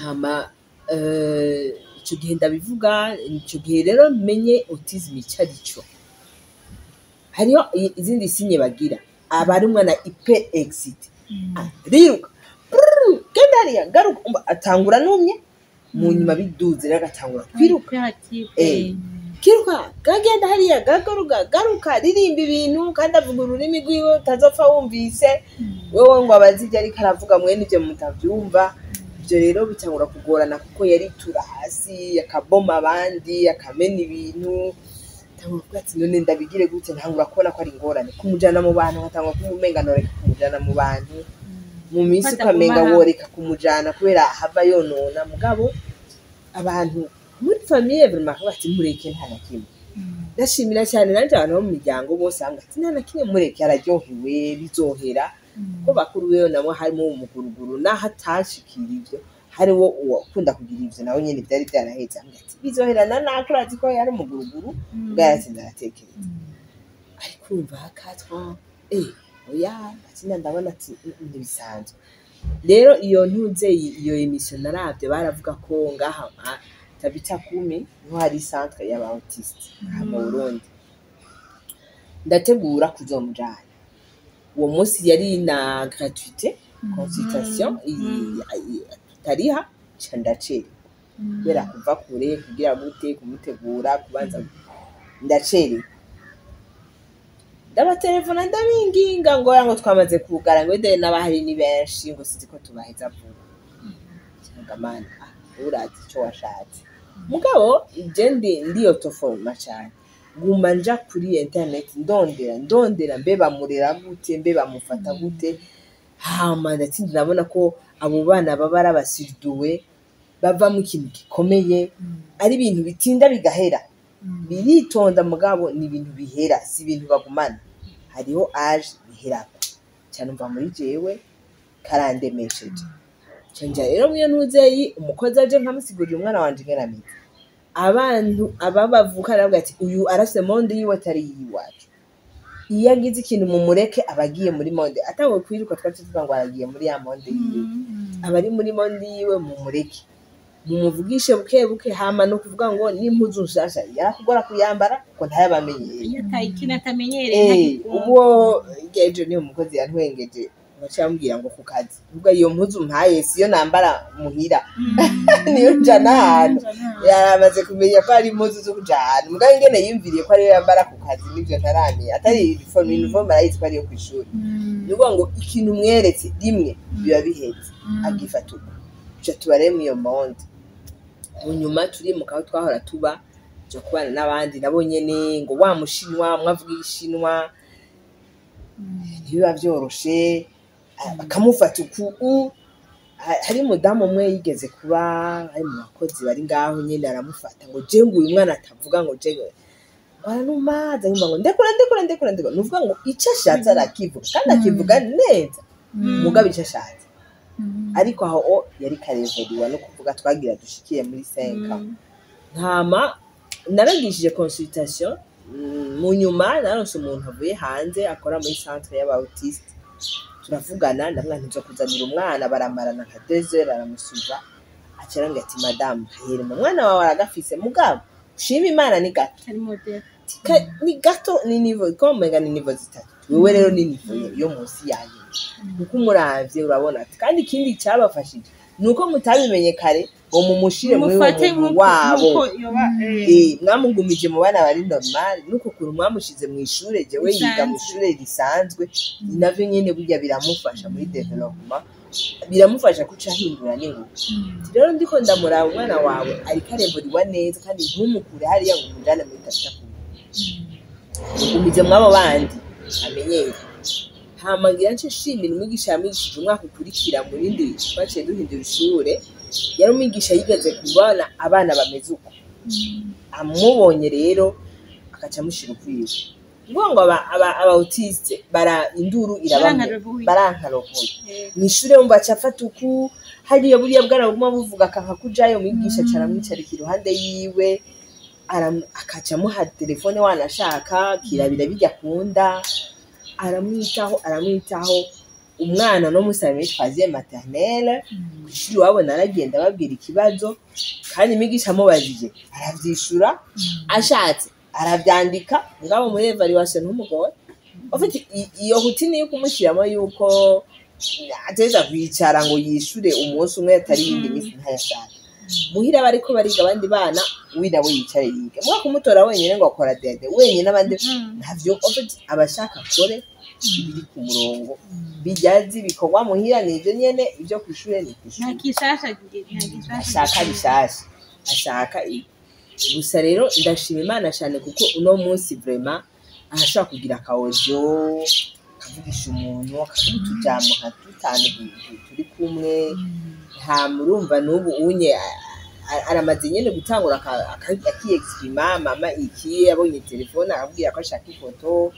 Hama ico gihe ndabivuga, ico gihe rero menye autisme ico arico. Hariho izindi signes bagira, aba ari umwana hyper excité, ariruka, brrr, genda hariya, garuka. Umva, atangura numye, mu nyuma biduze rero agatangura kwiruka. Hyperactive. Kiruka, gagenda hariya, gagaruka, garuka, ririmba ibintu, kandi avuga ururimi rwiwe utazopfa wumvise wewe ngo abazi ibyo ariko aravuga, mwene ibyo mutavyumva. Ibyo rero bitangura kugorana, kuko yaritura hasi, akaboma abandi, akamena ibintu. Ntangura kuvuga ati: "None ndabigire gute?" Ntangura kubona ko ari ingorane kumujana mu bantu, nkatangura kumumenga noreka kumujana mu bantu. Mu minsi Fata ukamenga kumaha. Woreka kumujana kubera hava yonona. Mugabo abantu muri famille vraiment bakavuga ati: "Mureke, nta na kimwe." Ndashimira cyane nanje abantu bo mu miryango bose bambwira ati: "Nta na kimwe, mureke, araryohewe, bizohera." Kuko bakuru bewe nabo harimo umuguruguru, naho atashikira ivyo, hariwo uwakunda kugira ivyo, nawe nyene vyari vyaraheze. Ambwira ati: "Bizoherana nako urazi ko yari umuguruguru." Ubwo yaratsinze aratekereza, ariko urumva hakatwa oya, ati ndabona ati: Ntibisanzwe." Rero iyo ntuze iyo émission naravye, baravuga ko ngaha nka Tabita Kumi niho hari centre y'aba autiste aha mu Burundi. Ndategura kuzomujana uwo munsi, yari na gratuité consultation, tutariha. Nca ndacererwa kubera kuva kure, kugira gute, kumutegura, kubanza ndacererwa. Ndabatelefona, ndabinginga ngo ngo twamaze kugara, ngo ede n'abahari ni benshi, ngo sinzi ko tubaheza vuba. Cyangwa mana, ah, urazi ico washatse. Mugabo je ndi auto-forma cane, guma nja kuri internet, ndondera, ndondera, mbe bamurera gute, mbe bamufata gute. Hama ndatsinda ndabona ko abo bana baba ari aba surdoués, bavamo ikintu gikomeye, ari ibintu bitinda bigahera, biritonda, mugabo ni ibintu bihera, si ibintu bagumana. Hariho âge biherako. Cyane umva muri jewe karandemesheje. Nca nja rero mwiyo ntuzeyi, umukozi aje nkamusigurira umwana wanje ingene ameze. Abantu aba bavukana bavuga ati uyu arafise monde yiwe atari iyiwacu. Iyo agize ikintu mumureke, aba agiye muri monde. Atanguye kwiruka, twaca tuvuga ngo aragiye muri ya monde yiwe. Aba ari muri monde yiwe, mumureke, mumuvugishe buke buke. Hama no kuvuga ngo n'impuzu nshasha yarakugora kuyambara kuko ntayabamenyereye. Iyo ikintu atamenyereye ntagikunda. Ubwo ejo niyo umukozi yantwengeje, baca bambwira ngo ku kazi ubwo iyo mpuzu mpaye siyo nambara muhira, niyo njana ahantu. Yaramaze kumenya ko ari impuzu zo kuja ahantu, mugabo ingene yiyumviriye ko ariyo yambara ku kazi nivyo ntaramenya. Atari uniforme, uniforme arayizi ko ariyo kw'ishuri. Ni ukuvuga ngo ikintu umweretse rimwe biba biheze, agifata uko. Tuca tuba rero mw'iyo monde. Mu nyuma turimuka aho twahora tuba, tuja kubana n'abandi nabo nyene ngo wa mushinwa mwavuga igishinwa, ntibiba vyoroshe, bakamufata uku. Hari umudamu umwe yigeze kuba ari mu bakozi bari ngaho nyene, aramufata ngo je ngo uyu mwana atavuga, ngo je ngo aranumaza, yumva ngo ndekura, ndekura, ndekura, ndekura. Ni ukuvuga ngo ico ashatse arakivuga kandi akivuga neza, mugabo ico ashatse. Ariko aho o yari karevuriwa no kuvuga, twagira dushikiye muri 5. Ntama naragishije consultation. Mu nyuma naronse umuntu avuye hanze akora muri centre y'aba autiste, turavugana, ndamubwira nti nzokuzanira umwana. Baramarana nka 2 heures, aramusuiva, aca arambwira ati: "Madamu, herema umwana wawe aragafise, mugabo ushima Imana ni gato." Ari modèle. Ni gato, ni niveau ko umenga ni niveau zitatu. Wewe rero ni niveau yo munsi yanyu, kuko umuravye urabona ati. Kandi ikindi cyabafashije ni uko mutabimenye kare ngo mumushire muri uwo mufate mugwi nk'uko wabo. Nk'uko yoba Mwamugumije mu bana bari normal, nuko ukuntu mwamushize mu ishure jewe yiga mu Risanzwe. ishure risanzwe, ni navyo nyene burya biramufasha muri développement, biramufasha kuca ahindura n'ingufu. Rero ndiko ndamuraba, umwana wawe ariko arevuriwa neza, kandi ntumukure hariya ngo umujane muri tapita, mugumize mw'abo bandi amenyere. Hama ngira nce nshimira umwigisha yamwigishije umwaka ukurikira mu rindi twaciye duhindura ishure. Yari umwigisha yigeze kubana abana bameze uko, amubonye rero akaca amushira ukwiwe. Ngombwa ngo aba autiste bara induru irabamwe. Barankarovuye. Barankarovuye mw'ishure, wumva aca afata uku hariya buriya bwana buguma buvuga akanka kujayo. Umwigisha aca aramwicarika iruhande yiwe, akaca amuha telefone, wanashaka kirabira bijya akunda, aramwitaho, aramwitaho. Umwana no musi ari muri troisième maternelle. Kw'ishuri iwabo naragenda ababwira ikibazo, kandi umwigisha amubajije aravyishura, ashatse aravyandika. Mugabo muri évaluation ntumugore. En fait, iyo routine yo kumushiramo yuko ateza kwicara ngo yishure umunsi umwe atari iyindi minsi ntayashaka. Muhira bariko bariga abandi bana, we nawe yicare yige, muga kumutora wenyene ngo akora dede wenyene abandi ntavyo. En fait, aba ashaka akore ibiri ku murongo, bijyazi bikorwa muhira nivyo nyene, ivyo kw'ishure ni Nta kw'ishure. Kishasha, nta gishasha. Ashaka bishasha, ashaka ibi gusa. Rero ndashima Imana cyane kuko uno munsi vraiment arashobora kugira aka audio, akavugisha umuntu, akavuga utujambo nka dutanu turi kumwe. Nta murumva n'ubu unye aramaze nyene gutangura akiexprima: "Mama iki." Abonye telefone akabwira ko ashaka ifoto, ko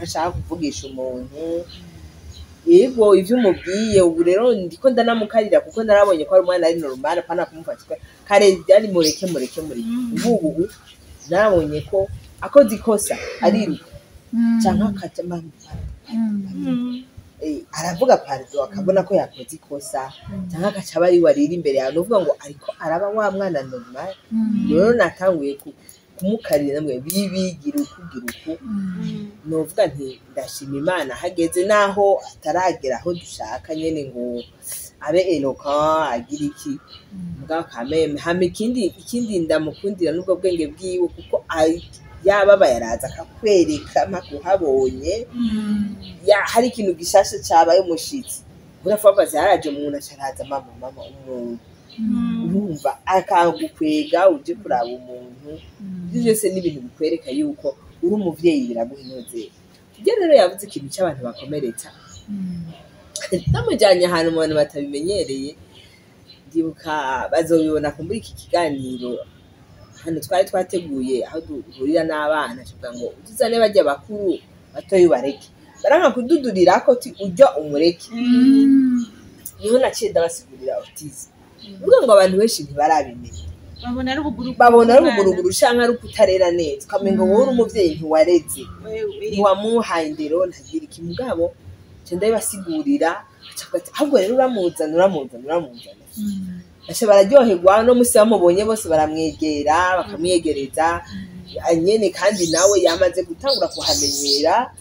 ashaka kuvugisha umuntu. Yego, ivyo umubwiye. Ubu rero ndiko ndanamukarira kuko narabonye ko ari umwana ari normal, apana kumufata kare byari mureke, mureke, mureke. Ubu narabonye ko akoze ikosa ariruka canke akaja: "Mama." Aravuga pardon, akabona ko yakoze ikosa, canke agaca aba ari we arira imbere yawe. Nukuvuga ngo ariko araba wa mwana normal. Rero natanguye kumukarira, namwe bibigira uku, gira uku. Novuga nti ndashima Imana hageze naho ataragera aho dushaka nyene ngo abe éloquent, agira iki, mugabo kameme. Hama ikindi ndamukundira n'ubwo bwenge bwiwe, kuko yababaye araza akakwereka mpaka uhabonye. Ya hari ikintu gishasha cabaye, umushitsi urapfa yaraje, umuntu aca araza: "Mama, mama." Umuntu urumva akagukwega uje kuraba umuntu. Ivyo vyose ni ibintu bikwereka yuko uri umuvyeyi, biraguha intuze. Ibyo rero yavuze ikintu c'abantu bakomeretsa, namujanye ahantu mu bantu batabimenyereye. Ndibuka bazobibona kumbura iki kiganiro, hano twari twateguye aho duhurira n'abana, tuvuga ngo tuzane barya bakuru, batoyi ubareke. Baranka kududurirako ti urya umureke. Niho naciye ndabasigurira autisme, uvuga ngo abantu benshi ntibarabimenya. Babona ari ubuguruguru. Babona ari bw'umwana. Ubuguruguru canke ari ukutarera neza, ukamenga wowe uri umuvyeyi ntiwareze, ntiwamuhaye indero, ntagira iki. Mugabo nca ndabibasigurira, aca ati ahubwo rero uramuzana, uramuzana, uramuzana. Baca bararyoherwa. No musi bamubonye bose baramwegera, bakamwegereza nyene, kandi nawe yamaze gutangura kuhamenyera.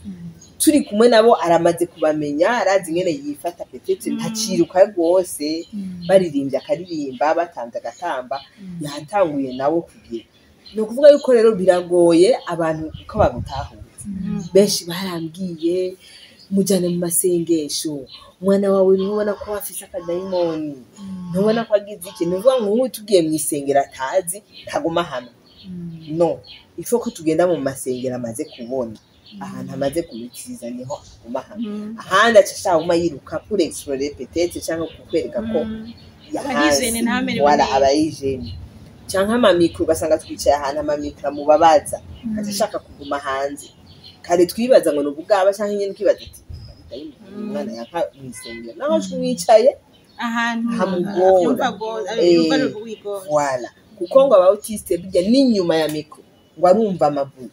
Turi kumwe nabo aramaze kubamenya, arazi ingene yifata, peut-être ntaciruka rwose. Baririmbye akaririmba, batamvye agatamba, yatanguye nawe kugira. Ni ukuvuga yuko rero biragoye abantu uko bagutahuza. Benshi barambwiye: "Mujyane mu masengesho umwana wawe, ntubona ko afise akadayimoni, ntubona ko agize iki?" Ni ukuvuga ngo nk'ubu tugiye mu isengero atazi, ntaguma hamwe. No ifo ko tugenda mu masengero amaze kubona, ahantu amaze kubikiriza, niho aguma hamwe. Ahandi aca ashaka kuguma yiruka pour explorer peut-être, cyangwa kukwereka ko Aba ari gêné, ntamerewe wala neza. Aba ari gêné, canke ama micro, ugasanga twicaye ahantu ama micro amubabaza, aca ashaka kuguma hanze. Kare twibaza ngo ni ubugaba, canke nyene ukibaza ati umwana yanka mw'isengero naho mwicaye ahantu hamugora. Yumva yumva ari wigora. Wala kuko ngo aba autiste burya n'inyuma ya micro ngo arumva amabuye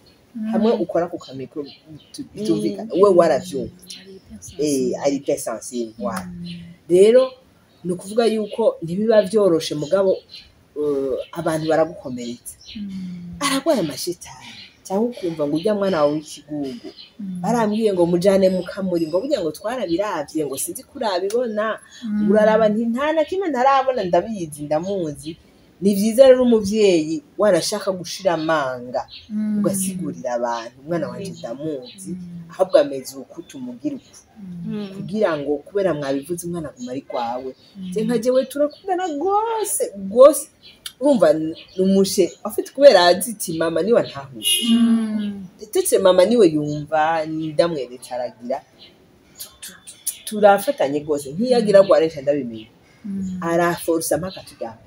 hamwe ukora ku ka micro bitumvikana, we waravyumva, ari hypersensible. Voilà, rero ni ukuvuga yuko ntibiba vyoroshe, mugabo abantu baragukomeretsa, aragwaye amashetani, cyangwa ukumva ngo ujya mwana wawe w'ikigugu, barambwiye ngo mujane mukamuri, ngo burya ngo twarabiravye, ngo sinzi ko urabibona, uraraba nti nta na kimwe ntarabona, ndabizi, ndamuzi. Ni vyiza rero umuvyeyi wanashaka gushira amanga, ugasigurira abantu: "Umwana wanje ndamuzi, ahubwo ameze uku, tumugira uku," kugira ngo kubera mwabivuze, umwana aguma ari kwawe. Je nka jewe turakundana rwose rwose, urumva ni umushe afite, kubera azi ati mama niwe ntahuye, ndetse mama niwe yumva, ndamweretse aragira. Turafatanye rwose. Nk'iyo agira agware nca ndabimenya, araforsa mpaka turyama.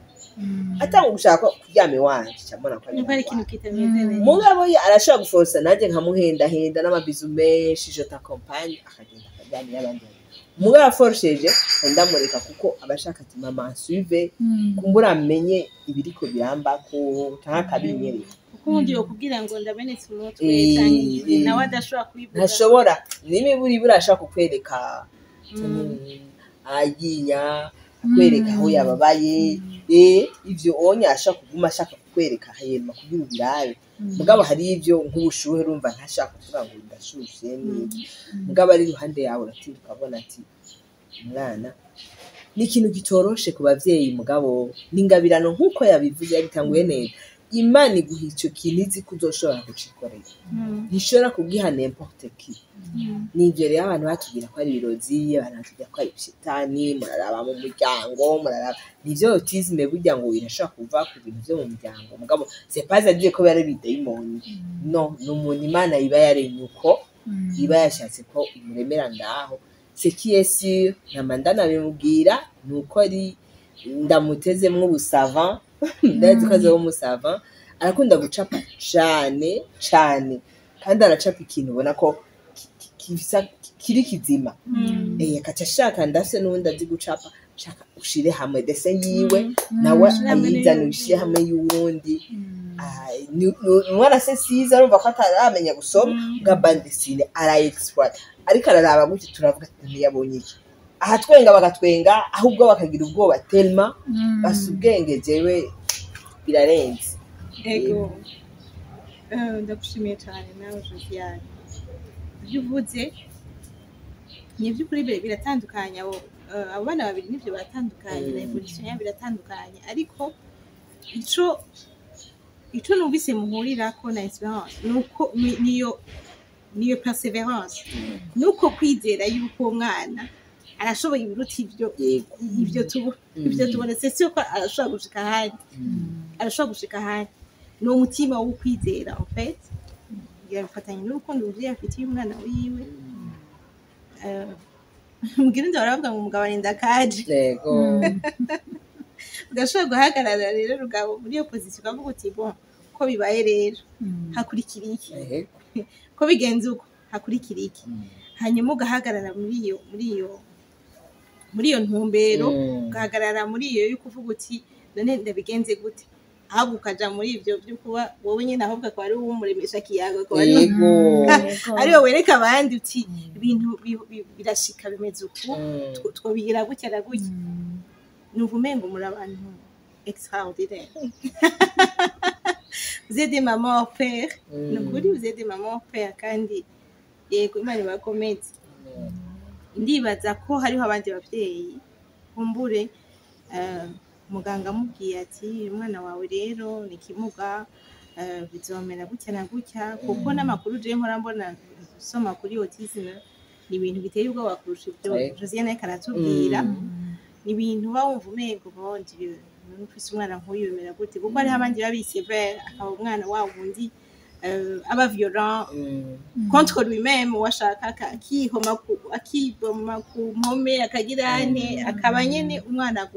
Atanga gushaka kuryama iwanje, nca mbona ko Nuko ari agira ikintu agware. kitameze neza. Mugabo ye arashobora guforsa, nanjye nkamuhendahenda n'ama bisous menshi, je t'accompagne, akagenda akaryamira abandi. Mugabo aforsheje ndamureka, kuko aba ashaka ati mama nsuive, kumbura amenye ibiriko birambako canke akabinyereka. Kuko ubundi yokubwira ngo ndamenetse umutwe canke iki, nawe adashobora kubivuga. Ntashobora, n'imiburiburi arashobora kukwereka, ayinya akwereka aho yababaye. Ivyo onye ashaka kuguma ashaka kukwereka hema kugira ubirabe. Mugabo hari ivyo nk'ubushuhe, urumva ntashaka kuvuga ngo ndashushe n'iki, mugabo ari iruhande yawe uratinda ukabona ati umwana. Ni ikintu kitoroshe ku bavyeyi, mugabo n'ingabirano nk'uko yabivuze, yabitanguye neza. Imana iguha ico kintu izi ko uzoshobora kucikorera, ntishobora kugiha n'importe qui. Nivyo rero abantu batubwira ko ari ibirozi, abantu batubwira ko ari ibishitani, muraraba mu muryango, muraraba nivyo. Autisme burya ngo irashobora kuva ku bintu vyo mu muryango, mugabo c'est pas à dire ko biba ari ibidayimoni. No, ni umuntu Imana iba yaremye uko, iba yashatse ko imuremera ngaho. Ce qui est sûr, nama ndanabimubwira, ni uko ari ndamutezemwo ubu savant, ndazi ko azoba umu savant. Arakunda gucapa cane cane, kandi aracapa ikintu ubona ko kiri kizima. Akaca ashaka, ndafise n'uwundi azi gucapa, shaka ushire hamwe dessin yiwe, nawe Ushire hamwe ayizane, n'iyundi. Ushire hamwe y'uwundi. Ah, umwana se siza arumva ko ataramenya gusoma bwa bande dessinée, araexploite, ariko araraba gutya, turavuga ati ntiyabonye iki aha, twenga bagatwenga, ahubwo bakagira ubwoba tellement basa ubwenge. Jewe birarenze. Ego. Ndagushimiye cyane nawe Josiane. Ibyo uvuze ni iby'ukuri, biratandukanye. Abo bana babiri nibyo baratandukanye na évolution yabo iratandukanye, ariko ico numvise muhurirako na Espérance nuko niyo persévérance, nuko kwizera yuko uwo mwana arashoboye ibiruta ivyo ivyo tubona. C'est sûr ko arashobora gushika ahandi, arashobora gushika ahandi. Ni umutima wo kwizera, en fait yabifatanya n'urukundo umuvyeyi afitiye umwana wiwe. Mu Kirundi baravuga ngo umugabo arinda akaje. Udashobora guhagarara rero rugabo muri iyo position, ukavuga uti bon, ko bibaye rero hakurikira iki? Ko bigenze uko hakurikira iki? Hanyuma ugahagarara muri iyo ntumbero, ugahagarara muri iyo yo kuvuga uti none ndabigenze gute? Ahubwo ukaja muri ivyo byo kuba wowe nyine, ahubwo akaba ari wowe umuremesha kiyago, akaba ari ari wowe wereka abandi uti ibintu birashika, bimeze uku, twobigira gutya na gutya. Numva umengo muri abantu extraordinaire. Vous êtes des mamans hors pair. Ni ukuri, vous êtes des mamans hors pair. Kandi yego, Imana ibakomeze. Ndibaza ko hariho abandi bavyeyi kumbure muganga amubwiye ati umwana wawe rero ni ikimuga, bizomera gutya na gutya, kuko n'amakuru je mpora mbona nsoma kuri autisme ni ibintu biteye ubwoba kurusha ibyo Josiane ariko aratubwira. Ni ibintu uba wumva umengo bondi ufise umwana nk'uyu bimera gute, kuko hariho abandi baba sévère, akaba umwana wa wundi aba violent contre lui-même, washaka akiboma ku mpome, akagira ane, akaba nyene umwana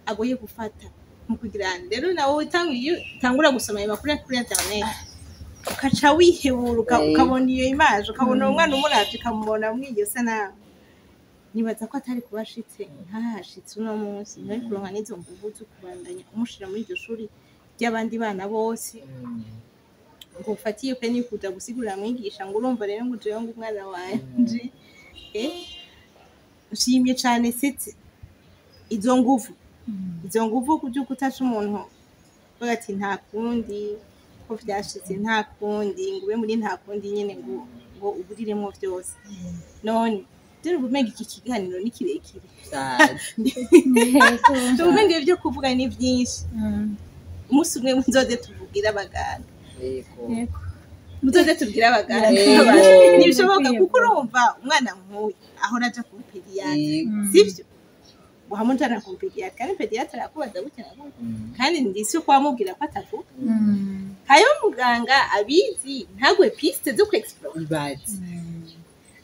agoye gufata mu kugira ane. Rero nawe iyo utangura gusoma ayo makuru kuri internet, ukaca wihebura, ukabona iyo image, ukabona uwo mwana umuravye, ukamubona mw'iyo sanamu, nibaza ko atari kuba ashitse nk'ahashitse uno munsi, ntari kuronka n'izo nguvu zo kubandanya umushira muri iryo shuri ry'abandi bana bose, ngo ufate iyo peine yo kuja gusigurira mwigisha ngo urumva rero ngo jewe ngo umwana wanje. Nshimye cane setse izo nguvu kuvyuka utaca umuntu uvuga ati nta kundi ko vyashitse, nta kundi, ngo ube muri nta kundi nyene, ngo uburiremwo vyose. None dore ubumenga iki kiganiro ni kirekire. Cyane. Ubumenga ibyo kuvuga ni vyinshi. Umunsi umwe muzoze tuvugire abaganga. Yego. Muzoze tubwire abaganga. Yego. Ntibishoboka, kuko urumva umwana nk'uyu ahora aja ku pédiatre, sivyo? Uhamujana ku pédiatre, kandi pédiatre arakubaza gutya na gutya, kandi ndisi ko wamubwira ko atavuga. Hariho muganga abizi ntagwe piste zo kwexplore. Ibaze.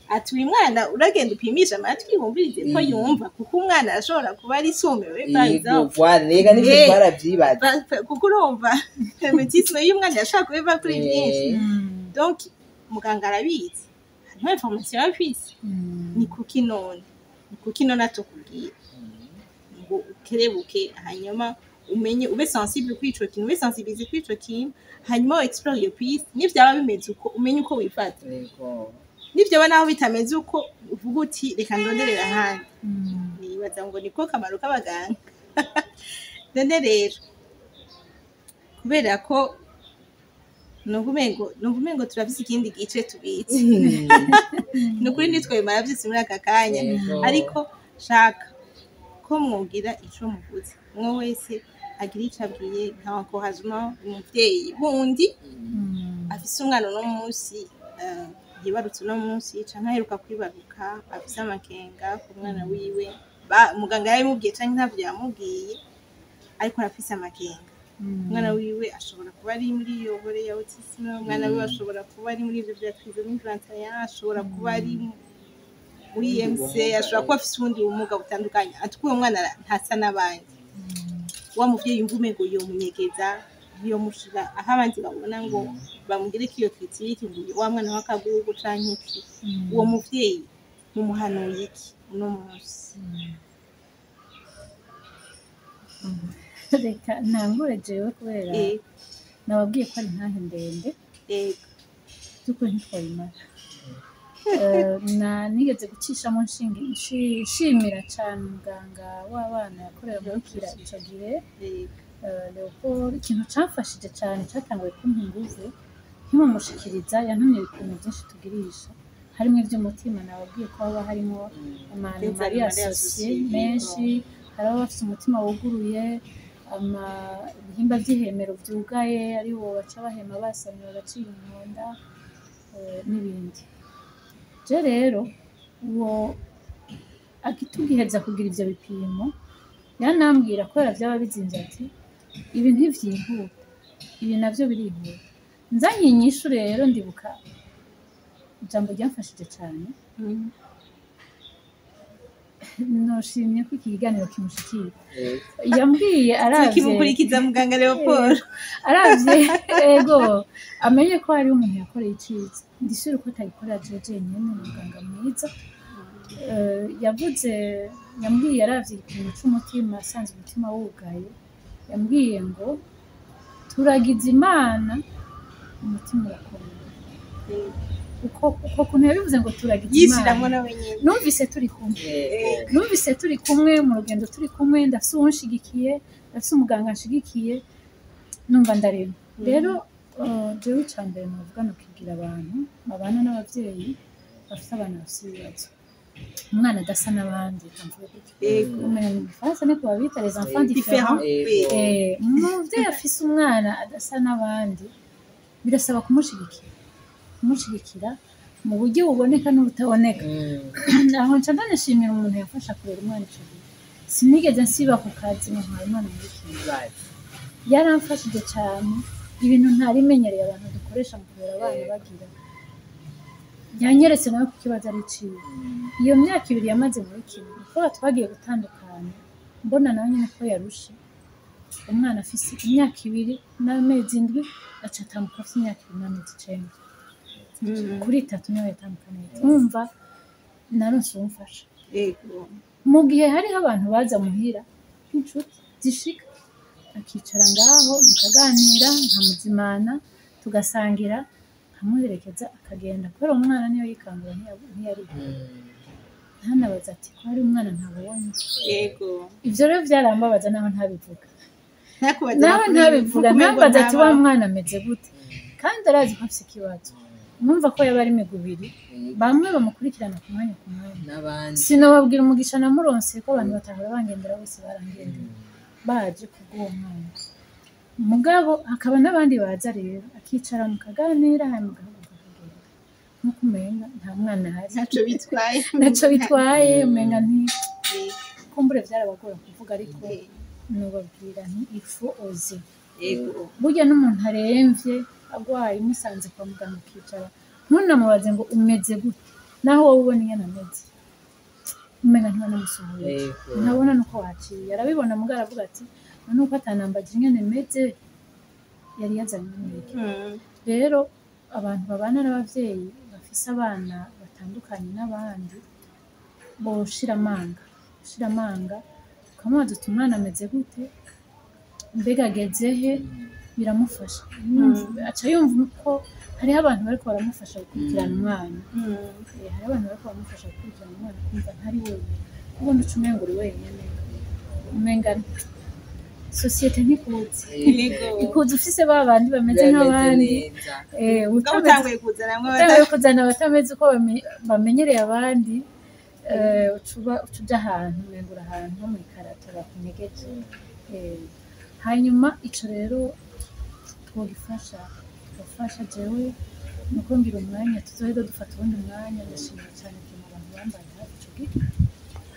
Ati uyu mwana uragenda upimisha amatwi, wumvirize ko yumva, kuko umwana arashobora kuba ari sourd par exemple. Voilà, rega nivyo twarabyibaza. Kuko urumva mutisme y'umwana yashobora kuba iva kuri byinshi. Donc muganga arabizi, hariho information aba afise. Ni kuki none atukubwira ngo ukerebuke, hanyuma umenye, ube sensible kuri ico kintu, ube sensibilisé kuri ico kintu, hanyuma explore iyo piste, nivyaba bimeze uko umenye uko wifata, nivyaba naho bitameze uko uvuga uti reka ndonderera ahandi. Nibaza ngo niko kamaro k'abaganga. None rero kubera ko numva umengo turafise ikindi gice tubitse, ni ukuri ntitwabimara vyose muri aka kanya. Ariko shaka ko mwogira ico muvuze, umwe wese agira ico abwiye nka encouragement umuvyeyi wundi afise umwana uno munsi, yibarutse uno munsi canke aheruka kwibaruka, afise amakenga ku mwana wiwe. Muganga yarabimubwiye canke ntavyo yamubwiye, ariko arafise amakenga. Umwana wiwe ashobora kuba ari muri iyo volet ya autisme, umwana wiwe ashobora kuba ari muri ivyo vya trisomie 21, ashobora kuba ari muri MC, ashobora kuba afise ubundi bumuga butandukanye, ati uwo mwana ntasa n'abandi. Wa muvyeyi yumva umengo yomunyegeza, yomushira aho abandi babona, ngo bamugireko iyo critique ngo wa mwana w'akagugu canke iki, uwo muvyeyi mumuhanuye iki uno munsi? Reka ntangure jewe, kubera nababwiye ko ari intahe ndende. By'ukuri ntitwabimara. Na nigeze gucishamo nshimira cane umuganga w'abana yakorera muri Kira ico gihe, Leopold. Ikintu camfashije cane, catanguye kumpa inguvu, nkimumushikiriza yantumye ibipimo vyinshi tugirisha, harimwo ivy'umutima. Nababwiye ko haba harimwo ama anomalies associées menshi. Hari ababa bafise umutima wuguruye, ibihimba vy'ihemero vyugaye, aribo baca bahema basamye bagacira inkonda, n'ibindi. Je rero uwo agitugiheza kugira ivyo bipimo, yanambwira kubera vyaba bizimvye ati ibi ntivyihuta, ibi navyo birihuta. Nzanye inyishu rero, ndibuka ijambo ryamfashije cane. Noshimye ko iki kiganiro kimushikira. Yambwiye aravye Tukimukurikiza muganga Leopold. Aravye, ego, amenye ko hariho umuntu yakoreye iciza. Ndisubire ko atagikorera jewe jenyene, ni umuganga mwiza. Yavuze, yambwiye aravye igipimo c'umutima asanze umutima wugaye, yambwiye ngo Turagize Imana, umutima urakomeye. Uko kuntu yabivuze ngo turagize Yishiramwo Imana, nawe nyene. Numvise turi kumwe, numvise turi kumwe mu rugendo, turi kumwe, ndafise uwunshigikiye, ndafise umuganga anshigikiye, numva ndarema. Rero jewe ica mbere novuga ni ukibwira abantu babana n'abavyeyi bafise abana bafise ibibazo, umwana adasa n'abandi, reka mvuge gutyo. Umenga mu gifaransa niko babita, les enfants différents. Différent. Umuvyeyi afise umwana adasa n'abandi, birasaba kumushigikira mu buryo buboneka n'ubutaboneka. Aho nca ndanashimira umuntu yafasha kurera umwana ico gihe. Sinigeze nsiba ku kazi ngo ntware umwana muri kigo. Yaramfashije cyane, ibintu ntarimenyereye abantu dukoresha mu kurera abana bagira. Yanyeretse nawe ko ikibazo ari iciwe. Iyo myaka 2 yamaze muri kimwe, kuko twagiye gutandukana mbona nawe nyine ko yarushe. Umwana afise imyaka 2 n'amezi 7, aca atambuka afise imyaka 2 n'amezi 9. Kuri 3 niho yatambuka neza. Wumva naronse uwumfasha. Mu gihe hariho abantu baza muhira nk'inshuti zishika, akicara ngaho mukaganira, nkamuzimana, tugasangira, nkamuherekeza akagenda, kubera umwana niyo yikangura, ntiyariha, ntanabaza ati ko hari umwana ntabonye. Ivyo rero vyarambabaza naho ntabivuga. Ntakubaza. Naho ntabivuga, ntambaza ati wa ntabaho. mwana ameze gute, kandi arazi ko afise ikibazo. Mwumva ko yaba ari imigwi ibiri, bamwe bamukurikirana ku mwanya ku mwanya. N'abandi. Sinababwira umugisha namuronse, ko abantu batahora bangendera bose barangendera baje kubw'uwo mwana. Mugabo hakaba n'abandi baza rero, akicara mukaganira, hanyuma agahaguruka akagenda nk'uko umenga nta mwana ahari. Ntaco bitwaye. Ntaco bitwaye, umenga nti kumbure vyarabagora kuvuga, ariko nubabwira nti il faut oser. Burya n'umuntu aremvye, agwaye, umusanze kwa muganga ukicara, ntunamubaze ngo umeze gute, naho wowe ubona ingene ameze, umenga ntibanamusuhuje. Ntabona nuko waciye arabibona, mugabo aravuga ati none uko atanambaje ingene meze, yari yazanye n'iki? Rero abantu babana n'abavyeyi bafise abana batandukanye n'abandi, boshira amanga, shira amanga, ukamubaza uti umwana ameze gute, mbega ageze he? Biramufasha. Aca yumva ko hariho abantu bariko baramufasha gukurikirana umwana. Hariho abantu bariko baramufasha gukurikirana umwana, kumva ntari wenyine. Ubundi uca umenga uri wenyene, umenga société ntikuzi. Ikuzi ufise ba bandi bameze nk'abandi. Neza. Ubwo utanguye kuzana mwe utanguye kuzana abatameze uko bamenyereye abandi, uca uja ahantu umenga uri ahantu nko mw'ikarato bakunyegeje. Hanyuma ico rero twogifasha, tugafasha. Jewe nuko ngira umwanya, tuzoheza dufata uwundi mwanya. Ndashimira cane ukuntu abantu bambaye hafi ico gihe.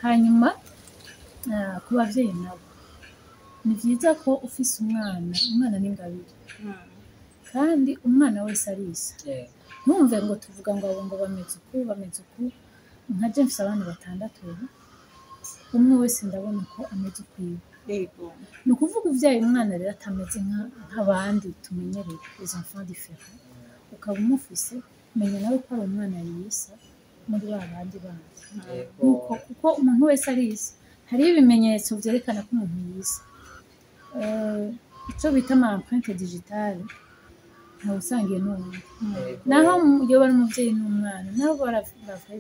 Hanyuma ku bavyeyi nabo, ni vyiza ko ufise umwana, umwana ni ingabire, kandi umwana wese arisa. Ntumve ngo tuvuga ngo abo ngo bameze uku, bameze uku. Nka je mfise abana batandatu ubu, umwe wese ndabona ko ameze ukwiwe. Ni ukuvuga uvyaye umwana rero atameze nk'abandi tumenyereye, les enfants différents, ukaba umufise, menya nawe ko ari umwana yisa muri ba bandi bandi. Nuko kuko umuntu wese arisa, hariho ibimenyetso vyerekana ko umuntu yisa. Ico bita ama empreinte digitale, ntawe usangiye n'uwundi, naho yoba ari umuvyeyi n'umwana, naho bara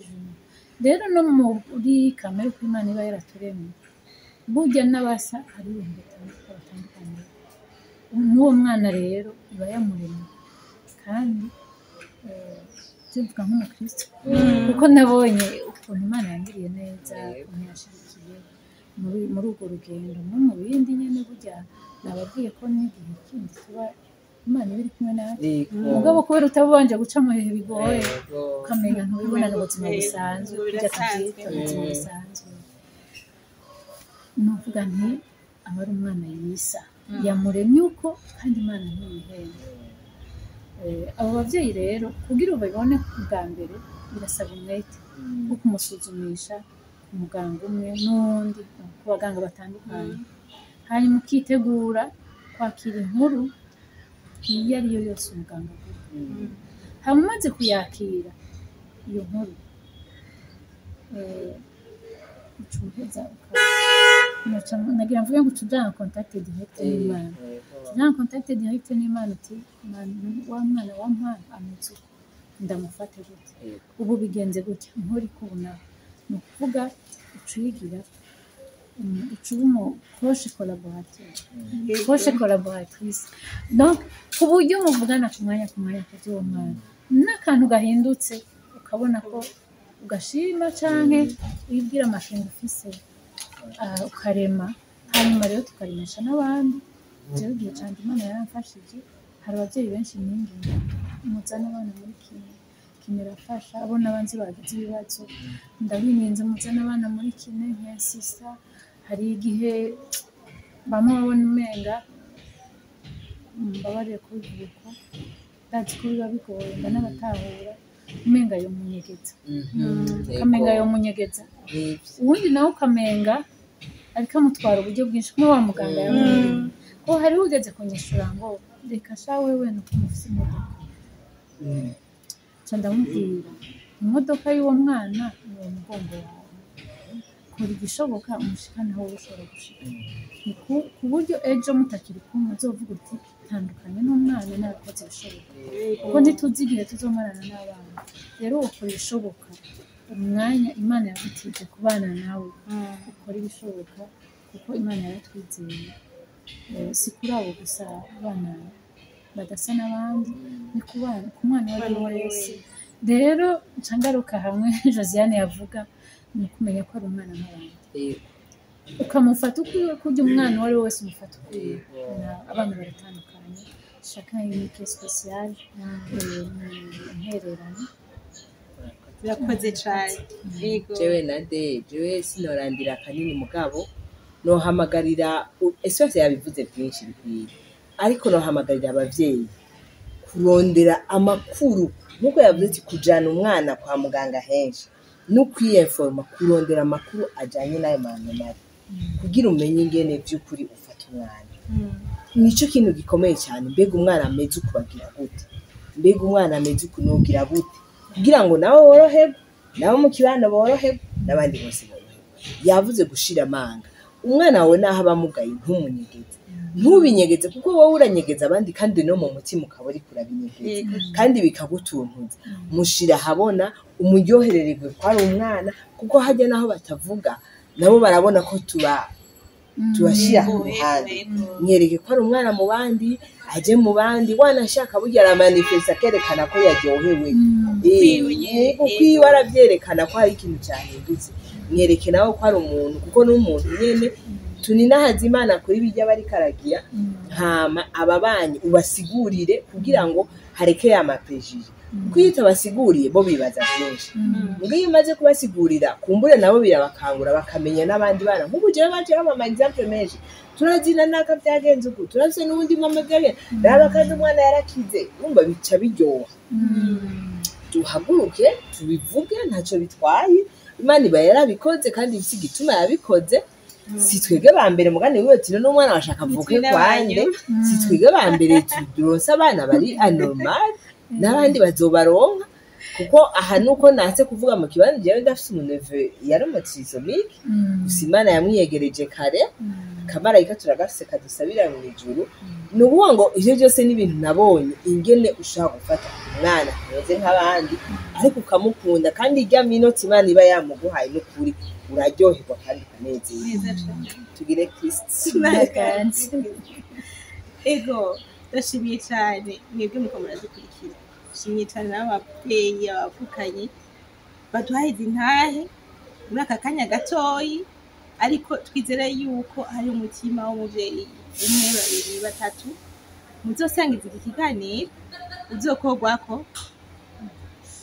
jumeaux. Rero no muri kamere uko Imana iba yaraturemye, burya n'abasa hari ibintu batandukanye. N'uwo mwana rero iba yamuremye, kandi je mvuga nk'umukristo, kuko nabonye ukuntu Imana yangiriye neza, ukuntu yanshigikiye muri urwo rugendo no mu bindi nyene. Burya nababwiye ko n'igihe kindi tuba Imana iba iri kumwe natwe, mugabo kubera utaba ubanje guca mu bihe bigoye, ukamenya ntubibona n'ubuzima busanzwe, Ngo kurya birasanzwe. tuvyita ubuzima busanzwe. Nuvuga nti aba ari umwana yisa, yamuremye uko, kandi Imana ntiyihenda. Abo bavyeyi rero, kugira ubibone bwa mbere, birasaba umwete wo kumusuzumisha umuganga umwe n'uwundi, ku baganga batandukanye, hanyuma ukitegura kwakira inkuru iyo ari yo yose umuganga aguha. Hanyuma umaze kuyakira iyo nkuru, uca uheza Nagira mvuge ngo uca uja en contact direct n'Imana. Uja en contact direct n'Imana uti: "Mana, wa mwana wampa ameze uko, ndamufate gute? Ubu bigenze gutya, nkora iki ubu?" Naho ni ukuvuga uca uyigira, uca uba umu proche collaborateur, proche collaboratrice, donc ku buryo muvugana ku mwanya ku mwanya ku by'uwo mwana, n'akantu gahindutse ukabona ko ugashima canke wibwira amashinga ufise, ukarema. Hanyuma rero tukaremesha n'abandi. Jewe igihe canje Imana yaramfashije, hari abavyeyi benshi ninginga: "Muzane abana muri kiné, kiné irafasha." Abo n'abanzi bagize ibibazo, ndabinginze muzane abana muri kiné, nkensista. Hari igihe bamwe babona umenga, mbabarire kubivuga uko, ndazi ko biba bigoye, ndanabatahura, umenga yomunyegeza, ukamenga yomunyegeza, uwundi nawe ukamenga ariko amutwara uburyo bwinshi, kumwe wa muganga yamubwiye ko hariho ugeze kunyishura ngo: "Reka sha, wewe nuko mufise imodoka." Nca ndamubwira: "Imodoka y'uwo mwana ni uwo mugongo wawe, kora igishoboka umushikane aho wowe ushobora gushika." Ni ku buryo ejo mutakiri kumwe uzovuga uti: "Tandukanye n'umwana narakoze ibishoboka," kuko ntituzi igihe tuzomarana n'abana. Rero ukora ibishoboka umwanya Imana yagutije kubana nawe, ukora ibishoboka kuko Imana yaratwizeye. Si kuri abo gusa abana badasa n'abandi, ni ku bana, ku mwana uwo ari we wese. Rero nca ngaruka hamwe Josiane yavuga, ni ukumenya ko ari umwana nk'abandi, ukamufata uko kurya umwana uwo ari we wese umufata ukwiwe. Abana baratandukanye, chacun unique et spécial. Ni intererano. Urakoze cane, yego. Jewe na de jewe sinorandira kanini, mugabo nohamagarira, ese yabivuze byinshi bikwiye, ariko nohamagarira abavyeyi kurondera amakuru nkuko yavuze ati kujana umwana kwa muganga henshi no kwiyenforma, kurondera amakuru ajanye n'ayo ma anomalies kugira umenye ingene vy'ukuri ufata umwana. Nico kintu gikomeye cyane. Mbega umwana ameze uku bagira gute? Mbega umwana ameze uku nogira gute? Kugira ngo nawe woroherwe, nabo mu kibano boroherwe, n'abandi bose boroherwe. Yavuze gushira amanga. Umwana wawe naho aba amugaye, ntumunyegeze, ntubinyegeze, kuko wowe uranyegeza abandi kandi no mu mutima ukaba uriko urabinyegeza kandi bikagutuntuza. Mushira ahabona, umuryoherererwe ko ari umwana, kuko hajya naho batavuga nabo barabona ko tuba tubashira ku ruhande. Mwereke ko ari umwana mu bandi, aje mu bandi, wanashaka burya aramanifesta akerekana ko yaryohewe. Kwiwe nyene, yego, kwiwe aravyerekana ko hari ikintu cyahindutse. Mwereke nawe ko ari umuntu, kuko n'umuntu nyene tuninahaza Imana kuri birya bariko aragira. Hama ababanyi ubasigurire kugira ngo hareke ya ma préjugés, kuko iyo utabasiguriye bo bibaza byinshi. Mbwo iyo umaze kubasigurira, kumbure nabo birabakangura bakamenya n'abandi bana. Nk'ubu jewe baje bampa ama exemple menshi: "Turazina naka byagenze uku, turafise n'uwundi mama byagenze, raba kandi umwana yarakize." Urumva bica biryoha. Duhaguruke tubivuge, ntacyo bitwaye. Imana iba yarabikoze kandi ifise igituma yabikoze. Si twebwe ba mbere, mugani wiwe ati n'umwana washaka avuke Ni twe kwande. n'abanyu. Si twebwe ba mbere turonse abana bari anormal, n'abandi bazobaronka. Kuko aha nuko natse kuvuga mu kibanza, jewe ndafise umu neveu yari umu trisomique, gusa Imana yamwiyegereje kare. Akamarayika turagafise kadusabira mu ijuru. Ni ukuvuga ngo ivyo byose ni ibintu nabonye ingene ushobora gufata umwana ameze nk'abandi ariko ukamukunda, kandi irya minota Imana iba yamuguhaye n'ukuri uraryoherwa kandi ukanezerwa. Neza cane. Tugire Kristi. Ego, ndashimiye cyane mwebwe muko muradukurikira, ndashimiye cyane n'ababyeyi, abavukanyi baduhaye izi ntahe muri aka kanya gatoyi, ariko twizere yuko hari umutima w'umuvyeyi umwe, babiri, batatu muzosangiza iki kiganiro uzokorwako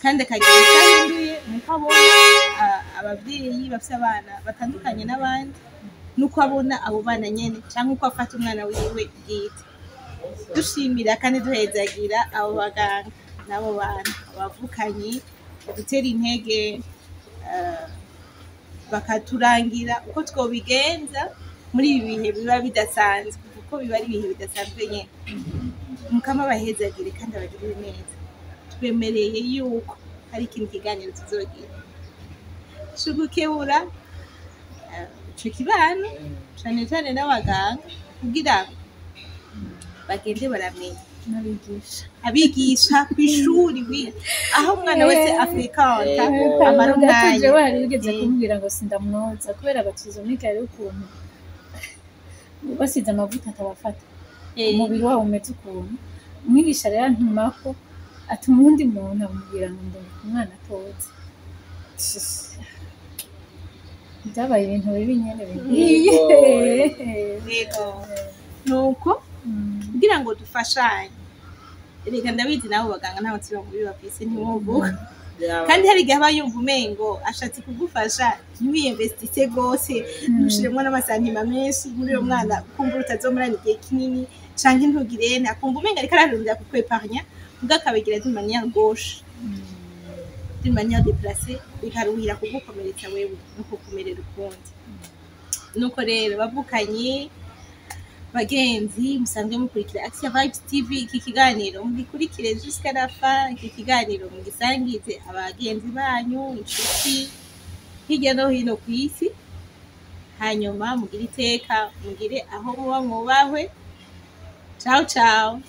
kandi akagira icyo ahinduye nuko abona abavyeyi bafise abana batandukanye n'abandi, nuko abona abo bana nyene canke uko afata umwana wiwe bwite. Dushimira kandi duhezagira abo baganga n'abo bantu abavukanyi badutera intege, bakaturangira uko twobigenza muri ibi bihe biba bidasanzwe, kuko biba ari ibihe bidasanzwe nyene. Mukama abahezagire kandi abagirire neza. Twemereye yuko hari ikindi kiganiro tuzogira cugukebura. Ico kibano, cane cane n'abaganga, kugira ngo bagende baramenya. N'abigisha. Abigisha kw'ishuri, aho umwana wese afréquenta amara gato. Umwanya. Jewe hari wigeze kumbwira ngo sindamwoza kubera aba trisomiques hariho ukuntu basize amavuta atabafata, umubiri wabo umeze ukuntu. Umwigisha rero antumako, atuma uwundi muntu amubwira ngo ndungika umwana atoze. Byabaye ibintu bibi nyene bigiye. Yego, nuko kugira ngo dufashanye. Reka, ndabizi nabo baganga nta mutima mubi bafise, ntiwovuga. Kandi hari igihe aba yumva umengo ashatse kugufasha, ntiwiyinvestisse rwose, ntushiremwo n'ama sentiments menshi muri uyo mwana, ukumva utazomurana igihe kinini canke ntugirene, akumva umengo ariko ararondera kukwépargna, ubwo akabigira d'une manière gauche, d'une manière déplacée, bikaruhira kugukomeretsa wewe no kukumerera ukundi. Nuko rero, bavukanye, bagenzi musanzwe mukurikira Action Vibes TV, iki kiganiro mugikurikire jusqu'à la fin. Iki kiganiro mugisangize abagenzi banyu, inshuti hirya no hino ku isi. Hanyuma mugire iteka, mugire aho muba, mwubahwe. Ciao ciao.